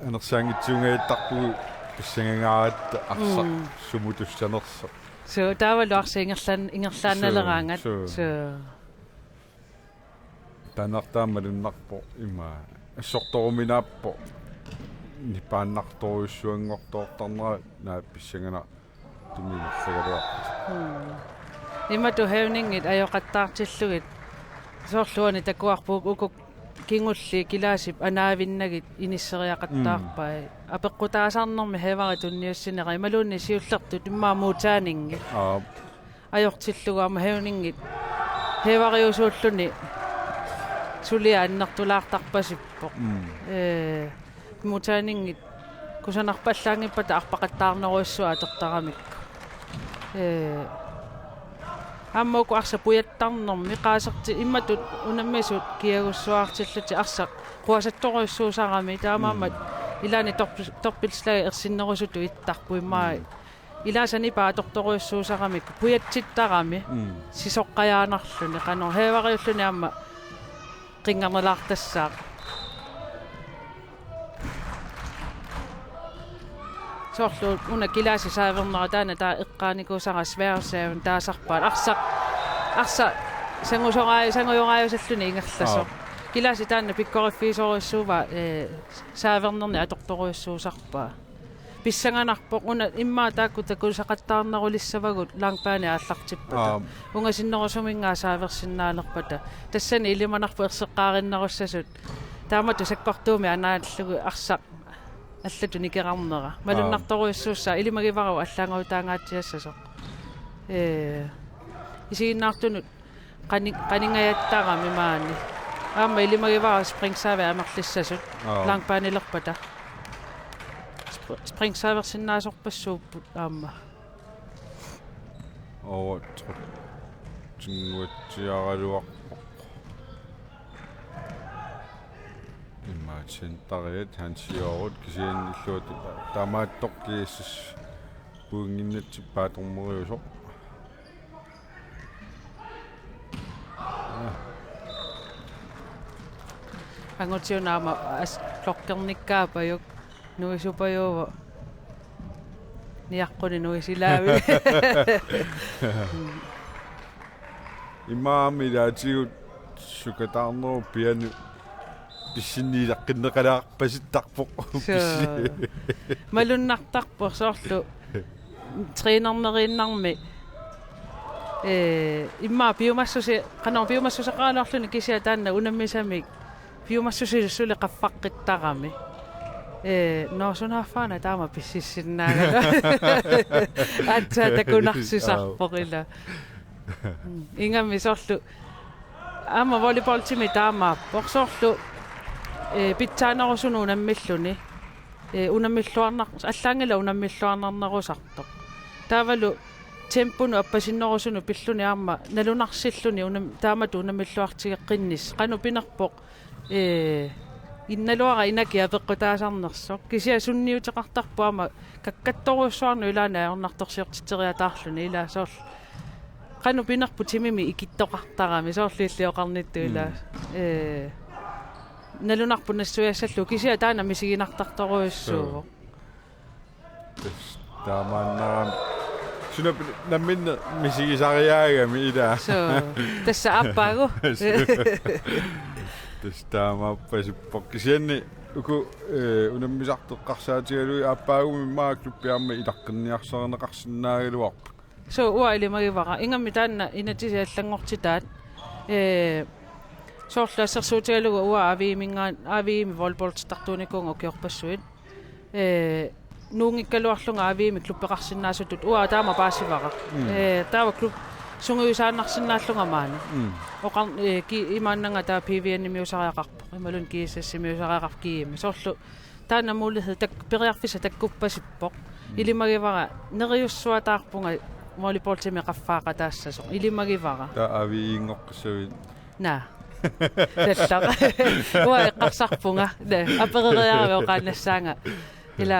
anersaanngitsuungajattarpugut pissangangaaratta arsaq. Mm. Sumut tussanersoq. Suu, taavalu arsaq ingerlaan-, ingerlaannaleraangat. Suu, suu. Suu. Taannartaa malunnarpoq immaqa assortoruminaappoq nipaannartorujussuanngortoortarnera naak pissanganaq tumiinnarlagaluarput. Mm. Imatut hævningit ajoqattaartillugit. Soorlu uani takuarput uku kingulliit kilaasip anaavinnagit inisseriaqattaarpai. Mm. Apeqqutaasarnermi hæveri tunniussinera imaluunniit siullertut immaqa modtagningi. Aap. Ajortillugu aamma hævningit hæveriusuulluni suliaq annertulaartarpasippoq. Mm. Ee, modtagningit kusanarpallaanngippata arpaqattaarnerujussuaq atortaramikku. Ee, aamma uku arsaq pujattarnermi qaaserti imatut unammisut kiagussuartillutik arsaq quasattorujussuusarami taamaammat. Mm. Ilaanni torp-, torpilslag ersinnerusutut ittarput immaqa. Mm. Ilaasa nipaa atortorujussuusaramikku pujatsittarami. Mm. Sisoqqajaannarluni qanoq hæveriulluni aamma qinngarnalaartassaaq. Soorlu una kilaasip saavernera taanna taava eqqaanikuusara sværsaven taasarpaat arsaq, arsaq sangusoraaju-, sangujoraajusalluni ingerlasoq. Aap. Kilaasip taanna pikkoriffigisorujussuuaa, ee, saavernernik atortorujussuusarpaa. Pissanganarpoq una immaqa taakku takusaqattaarnerulissavagut langbane aallartippata. Aap. Ungasinnerusuminngaanniit saaversinnaalerpata. Tassani ilimanarpoq erseqqaarinnerussasut. Taamatut sakkortuumik anaallugu arsaq allatut nikerarnera. Aap. Malunnartorujussuussaaq ilimagivara allaanngorutaangaatsiassasoq. Ee, isiginnaartunut qani-, qaningajattarami maani. Aamma ilimagivara springserve amerlissasut. Aap. Langbanelerpata. Spr-, springserversinnaasorpassuupput aamma. Over tr-, tinguatsiaraluarpoq. Immaqa centeriat Hansi Joorut kisianni illuatungaa tamaattoq G S S puinnginnatsippaat dommeriusoq. Angutiuna aamma as-, klokkernikkaapajuk nuisupajuuvoq. Niaqquni nuisilaavik. Immaqa aamma ilaatigut sukataarnerup pianut pissinniilaqqinneqalaarpasittarpoq. Suu. Pissi-. Malunnartarpoq soorlu trænerneriinnarmi. Ee, immaqa piumassusi-, qanoq piumassuseqaraluarluni kisianni taanna unammisamik piumassusilik suli qaffaqqittarami. Ee, nå, sunaaffaana taama pississinnaagama. Aatsaat takunarsisarpoq ila. Mm, ingammik soorlu. Aamma volleyballtimi taamaappoq soorlu, ee, pitsaanerusunut unammilluni. Ee, unammilluarnar-, allaanngilaq unammilluarnarnerusartoq. Taavalu temponut appasinnerusunut pilluni aamma nalunarsilluni unam-, taamatut unammilluartigeqqinnissaq. Qanoq pinerpoq, ee, innaluara inaki apeqqutaasarnersoq. Kisianni sunniuteqartarpoq aamma kakkattorujussuarnut ilaanni ajornartorsiortitseriataarluni ilaa soorlu. Qanoq pinerpoq timimi ikittoqartarami soorlu illit oqarnittut ilaa. Mm. Ee, nalunarpoq nassuiassallugu kisianni taanna misiginartartorujussuuvoq. Suu. Tassa taamaannarami. Suna pil-, namminneq misigisariaagami ilaa. Suu. Tassa aappaagu. Tassa taamaappasippoq. Kisianni uku, ee, unammisartut eqqarsaatigalugit aappaagumi immaqa klubbi aamma ilaqqinniarsarineqarsinnaagaluarput. Suu, uanga ilimagivara. Ingammik taanna inatsisit allanngortitaat. Ee, soorlu assersuutigalugu uanga A V M-inngaan-, A V M volleyballtittartuunikuuvunga ukiorpassuit. Ee, nuunngikkaluarlunga A V M-i klubbeqarsinnaasutut uanga taama paasivara. Mm. Ee, taava klub sungiusaannarsinnaallunga maani. Mm. Oqar-, ee, ki-, imaannanga taava P V N-imiusariaqarpoq. Imaluunniit G S S-imiusariaqarpoq G M. Soorlu taanna mulighed tak-, periarfissaq takkuppasippoq. Mm. Ilimagivara neriussuataarpunga volleyballtimi qaffaaqataassasoq. Ilimagivara. Taava A V M-inngoqqissavit? Naa. Tallaq. Uanga eqqarsarpunga. Naa, apereriarami oqaannassaanga. Ila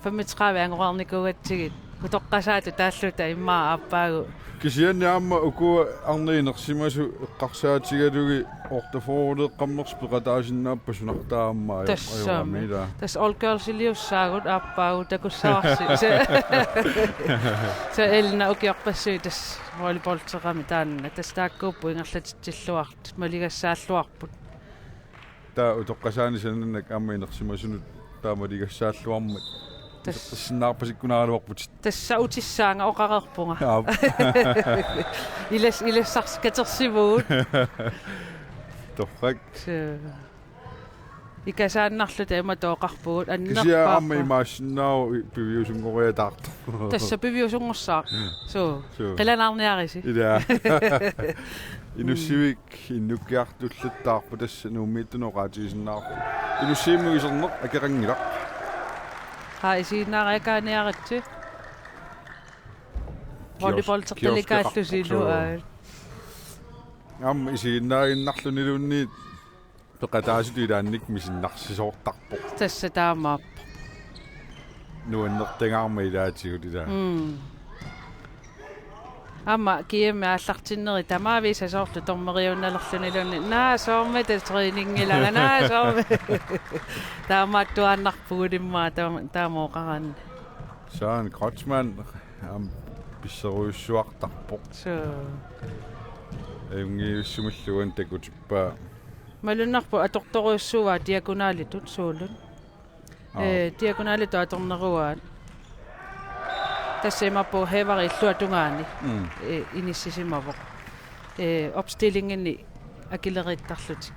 femogtredive angorarnikuugatsigit. Utoqqasaatut taalluta immaqa aappaagu. Kisianni aamma uku arnat inersimasut eqqarsaatigalugit ortaforuleeqqammersi peqataasinnaappat sunartaa aamma ajo-, tassami. Ajorami ilaa. Tassa all girls-iliussaagut aappaagu takussavarsi. Se, se Elna ukiorpassuit tassa volleyballteqami taanna. Tassa taakkuupput ingerlatitsilluartut, maligassaalluarput. Taava utoqqasaani sananak aamma inersimasunut taama maligassaalluarmat. Tassa. Iseqqissinnaarpasikkunaraluarputit. Tassa utissaanga oqareerpunga. Aap. Ilas-, ilassarsi katersivugut. Torrak. Suu. Ikasaannarluta imatut oqarpugut annerpaarput. Kisianni aamma imaassinnaavoq i-, piviusunngoriataartoq. Tassa piviusunngorsaaq. Suu. Suu. Qilanaarniarisi. Ilaa. Inussivik innukkiartullattaarpoq tassa Nuummiittunut oqaatigisinnaarpoq. Inussivimmi iserneq akeqanngilaq. Haa isiginnaariakaaniaritsi. Kiosk-, volleyballtertalikaallusilu kioskikaqarpoq suu. Aamma isiginnaaginnarluniluunniit peqataasutut ilaannikkut misinnaarsisoortarpoq. Tassa taamaappoq. Nuannertagaarmat ilaatigut ilaa. Mm. Aamma G M aallartinneri tamaavisa soorlu dommeriunnalerluniluunniit. Naa, soormita træninngilanga. Naa, soormi. Taamaattuaannarpugut immaqa taama, taama oqaraanni. Søren Kreutzmann, aamma pisserujussuartarpoq. Suu. Ajunngivissumillu uani takutippaa. Malunnarpoq atortorujussuuaa diagonalitut suulut. Aa. Ee, diagonalitut atorneruaat. Tassa imaappoq Haver illuatungaani. Mm. Ee, inissisimavoq. Ee, opstillinginni akileriittarlutik.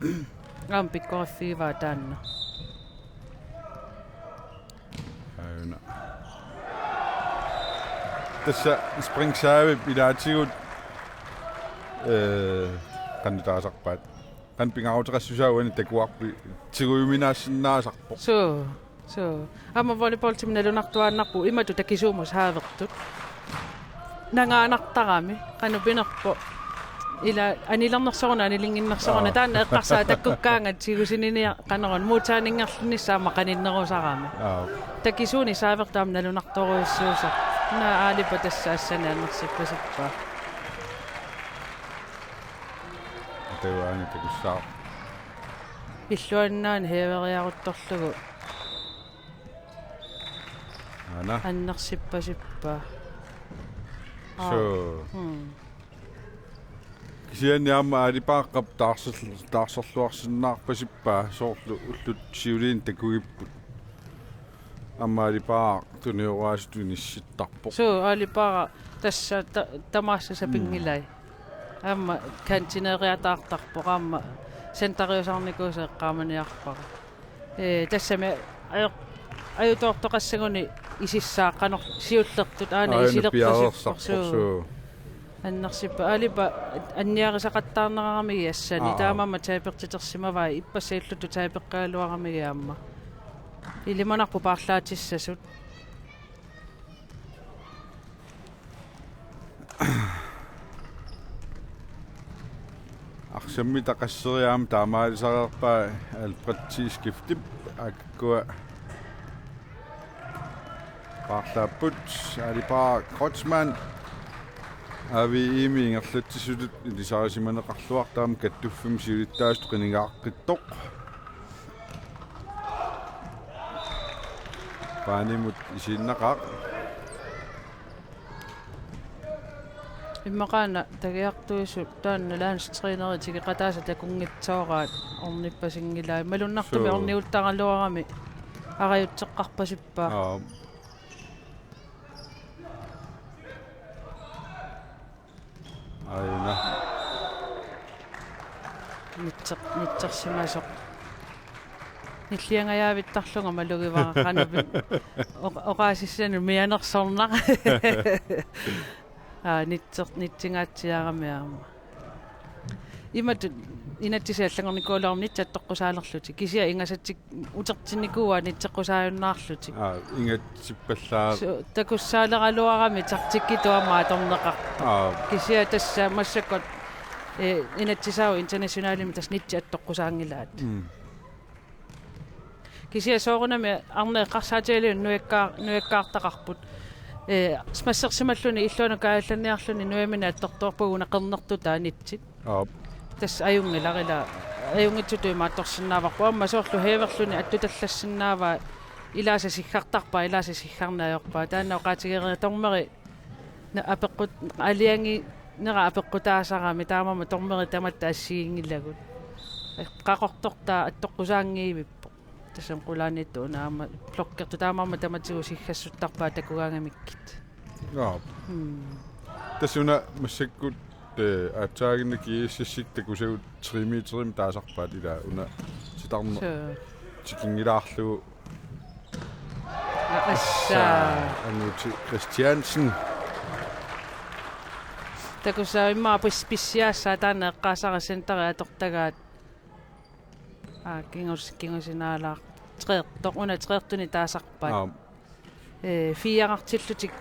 Mm. Aamma pikkoriffigivaa taanna. Aajuna. Tassa springservip ilaatigut, ee, qanoq taasarpaat. Qanoq pingaaruteqassusaa uani takuarpit tigujuminaassinnaasarpoq. Suu, suu. Aamma volleyballtimik nalunartuaannarpugut imatut takisuumut saavertut. Nangaanartarami, qanoq pinerpoq. Ila anilernersoruna, anilinnginnersoruna, aa, taanna eqqarsaat takkukkaangat tigusininiaq qanoruna, muutaaningerlinnissaq aamma qaninnerusarami. Aa. Takisuunik saavertut aamma nalunartorujussuusarput. Una Aalipa tassa assanik annersippasippaa. Taava aana takussaaq. Illuannaani Haveriaruttorlugu. Aana. Annersippasippaa. Aa. Suu. Hmm. Kisianni aamma Aali Paaqqap taarser-, taarserluarsinnaarpasippaa soorlu ullut siuliini takugipput. Aamma Aali Paaq tunioraasutut inissittarpoq. Suu, Aali Paaq tassa ta-, tamaasa sapinngilaat. Mm. Aamma kantineeriataartarpoq, aamma centeriusarnikuusoq eqqaamaniarpara. Ee, tassami aju-, ajutoortoqassaguni isissaaq qanoq siullertut aana. Aana isilerpasippoq, piareersarpoq, suu. Suu. Annersippaa Aalipa anniarisaqattaarneqaramigit assani. Aa. Taamaammat tapertitersimavai, ippassaq illuttut tapeqqagaluaramigit aamma. Ilimanarpoq paarlaatissasut. Arsammi taqasseriaam taamaalisareerpaa Albert T. Skiftip, aakkua paarlaapput. Aali Paaq Kreutzmann A V M-ip ingerlatsisutut ilisarisimaneqarluartoq aamma kattuffimmi siulittaasutut qinigaaqqittoq. Paanimut isiinnaqaaq. Immaqaana tagiartuisut taanna landstræneri tikeqataasa takunngitsooraat ornippasinngilai. Malunnartumik, suu, orniuttaraluarami arajutseqqarpasippaa. Aa. Aajuna. Nitser-, nitsersimasoq. Nilliangajaavittarlunga malugivara qanoq pin-, oq-, oqaasissanut mianersornaq. Aa, nitser-, nitsingaatsiarami aamma. Imatut inatsisit allanngornikuugaluarami nitsit attoqqusaalerlutik. Kisianni ingasatik utertinnikuuaat nitseqqusaajunnaarlutik. Aa, ingatsippallaa. Su-, takussaaleraluarami taktikkitut aamma atorneqartoq. Aa. Kisianni tassa massakkut, ee, inatsisaavut internationalimik tassa nitsit attoqqusaanngilaat. Mm. Kisianni soorunami arnat eqqarsaatigalugit nujakkaa-, nujakkaartaqarput. Ee, massersimalluni illuanut kaajallanniarluni nujamineq attortuarpagut una qernertutaa nitsit. Aap. Tassa ajunngilaq ila, ajunngitsutut imaattorsinnaavarput. Aamma soorlu Haverluni attutallassinnaavaa, ilaasa siggartarpaa, ilaasa siggarneq ajorpaa. Taanna oqaatigereersoq dommeri na-, apeqqut-, aalajangiinera apeqqutaasarami, taamaammat dommeri tamatta assiginngilagut. Qaqortortaa attoqqusaanngivippoq. Tassami qulaaniittut una aamma blokkertut, taamaammat tamatigut siggassuttarpaat takugaangamikkit. Aap. Mm. Tassa una massakkut, ee, aatsaaginnaq G S S-ikkut takusagut tre meterimik taasarpaat, ila una titarneq, suu, tikinngilaarlugu. Aa, assa. Assa, Anguti Christiansen. Takusaaq immaqa pis-, pissiassaaq taanna eqqaasara centeri atortagaat. Aa, kingus-, kingusinaalaaq. Treertoq, una treertunik taasarpaat. Aap. Ee, fireertillutik.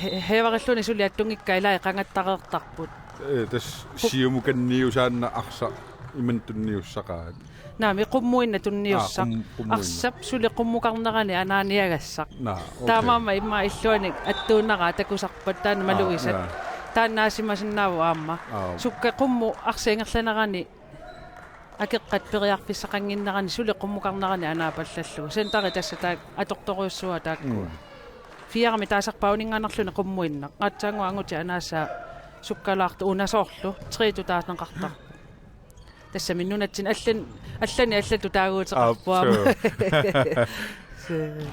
He-, Haverilluunniit suli attunngikkaat ilai qangattareertarput. Ee, tassa siumukanniusaannaq arsaq imannak tunniussaqaat. Naamik, qummuinnaq tunniussaq. Aa, qum-, qummuinnaq. Arsap suli qummukarnerani anaaniagassaq. Naa, okay. Taamaammat immaqa illuanik attuunaraa takusarpat taanna, aa, malugisat. Naa. Taanna naasimasinnaavoq aamma. Aa. Sukka qummut arsap ingerlanerani akeqqat periarfissaqannginnerani suli qummukarnerani anaapallallugu. Centeri tassa taakku atortorujussuuaat taakkua. Mm. Firemik taasarpaat uninngaannarluni qummuinnaq. Aatsaannguaq angutit anaasaat sukkalaartut una soorlu treetut taasneqartarput. Tassami nunatsinni allan-, allani allatut taaguuteqarpoq aamma. Aap, suu. Suu.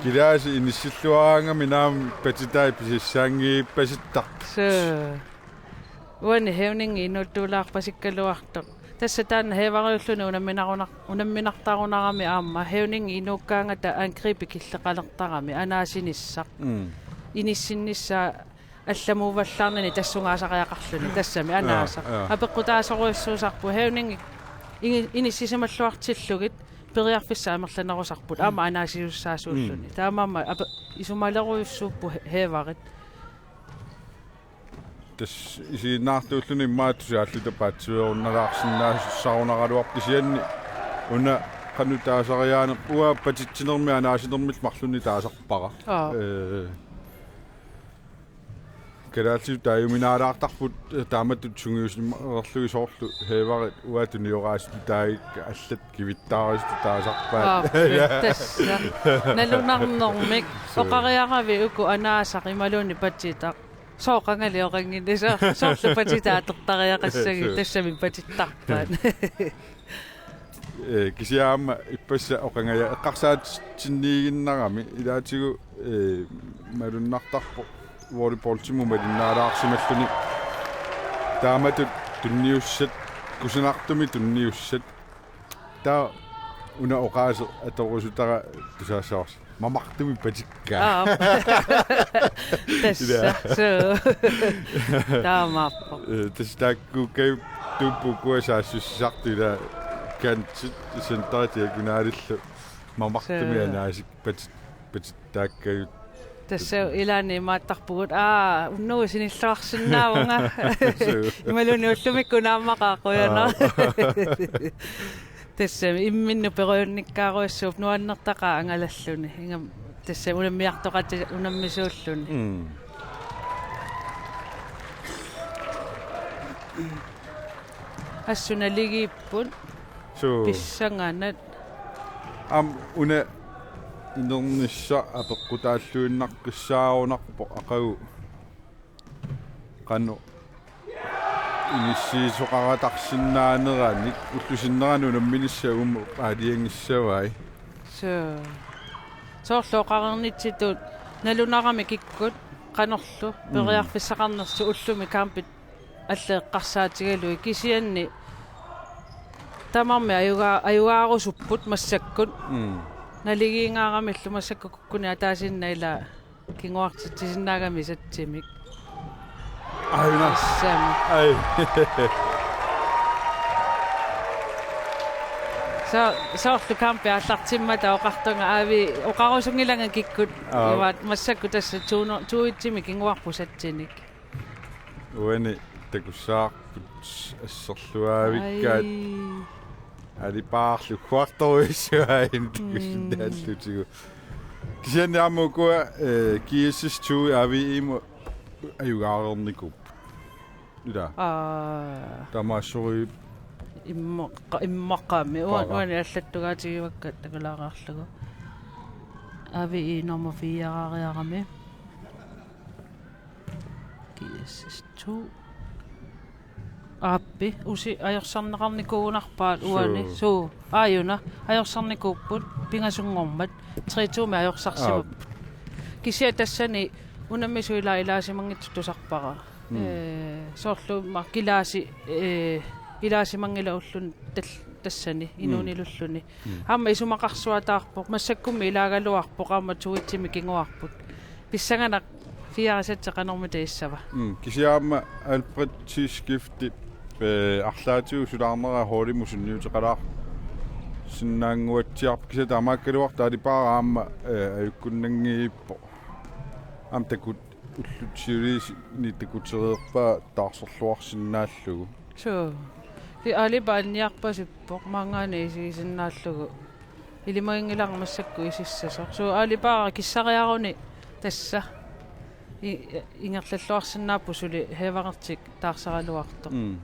Kilaasi inissilluaraangami naamik patitai pisassaanngivippasittartut. Suu. Uani hævningi inuuttuulaarpasikkaluartoq. Tassa taanna hæveriulluni unamminarunar-, unamminartarunarami aamma hævningi inuukkaangata angribi killeqalertarami anaasinissaq. Mm. Inissinnissaa allamuuvallaarnani tassungaasariaqarluni tassami anaasaq. Jaa, jaa. Apeqqutaasorujussuusarput hævningi ini-, inissisimalluartillugit periarfissaq amerlanerusarput aamma anaasisussaasuulluni. Mm. Taamaammat ape-, isumalerujussuupput hæ-, hæverit. Tassa isiginnaartuulluni immaqa tusaalluta paatsiveerunnalaarsinnaasarunaraluarpoq kisianni una qanoq taasariaanerput uanga patitsinermi anaasinermillu marlunnik taasarpara. Aap. Ee, kalaallisut taaguminaalaartarput, ee, taamatut sungiusimareerlugit soorlu hæverit uanga tunioraasutut taagikka allat kivittaarisutut taasarpaat. Aap, tassa. Nalunarnermik. Suu. Oqariaravit uku anaasaq imaluunniit patitaq. Sooq qangali oqanngilaq, soorlu patitat atortariaqassagit. Suu. Tassami patittarpaat. Ee, kisianni aamma ippassaq oqangaja eqqarsaatitsinniiginnarami ilaatigut, ee, malunnartarpoq volleyballtimut malinnaalaarsimalluni. Taamatut tunniussat, kusanartumik tunniussat. Taava una oqaaseq atorusutara tusaassavarsi. Mamartumik patikkaa. Aap. Tassa. Ilaa. Suu. Taamaappoq. Ee, tassa taakkuukkajuttuupput ukua saassussisartut ilaa kantit centerit diagonalillu mamartumik. Suu. Anaasik patit-, patittaakkajut. Tassa ilaanni imaattarpugut, aa, unnugu sinilluarsinnaavunga. Suu. Imaluunniit ullumikkut naammaqaaq qujanaq. Aap. Tassami imminnut perujunnikkaarujussuupput nuannertaqaaq angalalluni. Ingammik tassami unammiartoqati-, unammisuulluni. Mm. Assut naligiipput. Suu. Pissanganaq. Aamma una inernissaq apeqqutaalluinnaqqissaarunarpoq aqagu qanoq inissiisoqaratarsinnaaneranik ullup sinnera unamminissaq uuma aalajangissavai. Suu. Soorlu oqarnitsitut nalunarami kikkut qanorlu, mm, periarfissaqarnersut ullumi kampit allat eqqarsaatigalugit kisianni tamarmik ajugaa-, ajugaarusupput massakkut. Mm. Naligiingaaramillu massakkut kukkunik ataasiinnaq ilaa kinguartitsisinnaagami satsimik. Aajuna. Tassami. Ai. So-, soorlu kampi aallartimmata oqartunga Avi oqarusunngilanga kikkut. Aap. Imaat massakkut tassa tuuno-, tuuitsimik kinguarput satsinik. Uani takussavarput asserluaavikkaat. Ai. Alipaarlu kuartorujussuaat takusinnaallutigu. Kisianni aamma ukua, eh, G S S to Avi-imut ajugaareernikuupput. Ilaa. Aa. Tamaassorujuk. Immaqa-, immaqa-, uan-, paara. Uani allattugaatigivakkit takulaariarlugu. Avi-i nummer fire-riarami. G S S to. Aappi, usi ajorsarneqarnikuugunarpaat uani. Suu. Suu. Aajuna, ajorsarnikuupput, pingasunngormat, tre to-mi ajorsarsimapput. Aap. Kisianni tassani, unammisut ilaa ilaasimanngitsut tusarpara. Mm. Ee, soorlu ma kilaasi, ee, ilaasimanngilaq ulluni tal-, tassani, mm, inuunilulluni. Mm. Aamma isumaqarsuataarpoq, massakkummi ilaagaluarpoq, aamma tuuitsimik kinguarput. Pissanganaq fire-sat qanormita issava. Mm, kisianni aamma Alfred Tiskifti, eh, arlaatigut sulaarnera holdimut sunniuteqalaarsinnaannguatsiarpoq kisianni taamaakkaluartoq Alipaara aamma, eh, ajukkunnanngippoq. Aamma takut ullut siuliini takutereerpaa taarserluarsinnaallugu. Suu. Ki Alipaara anniarpasippoq maanngaanniit isigisinnaallugu. Ilimaginngilara massakkut isissasoq. Suu Alipaara kissariaruni tassa. I-, ingerlalluarsinnaapput suli hæverertik taarseraluartoq. Mm.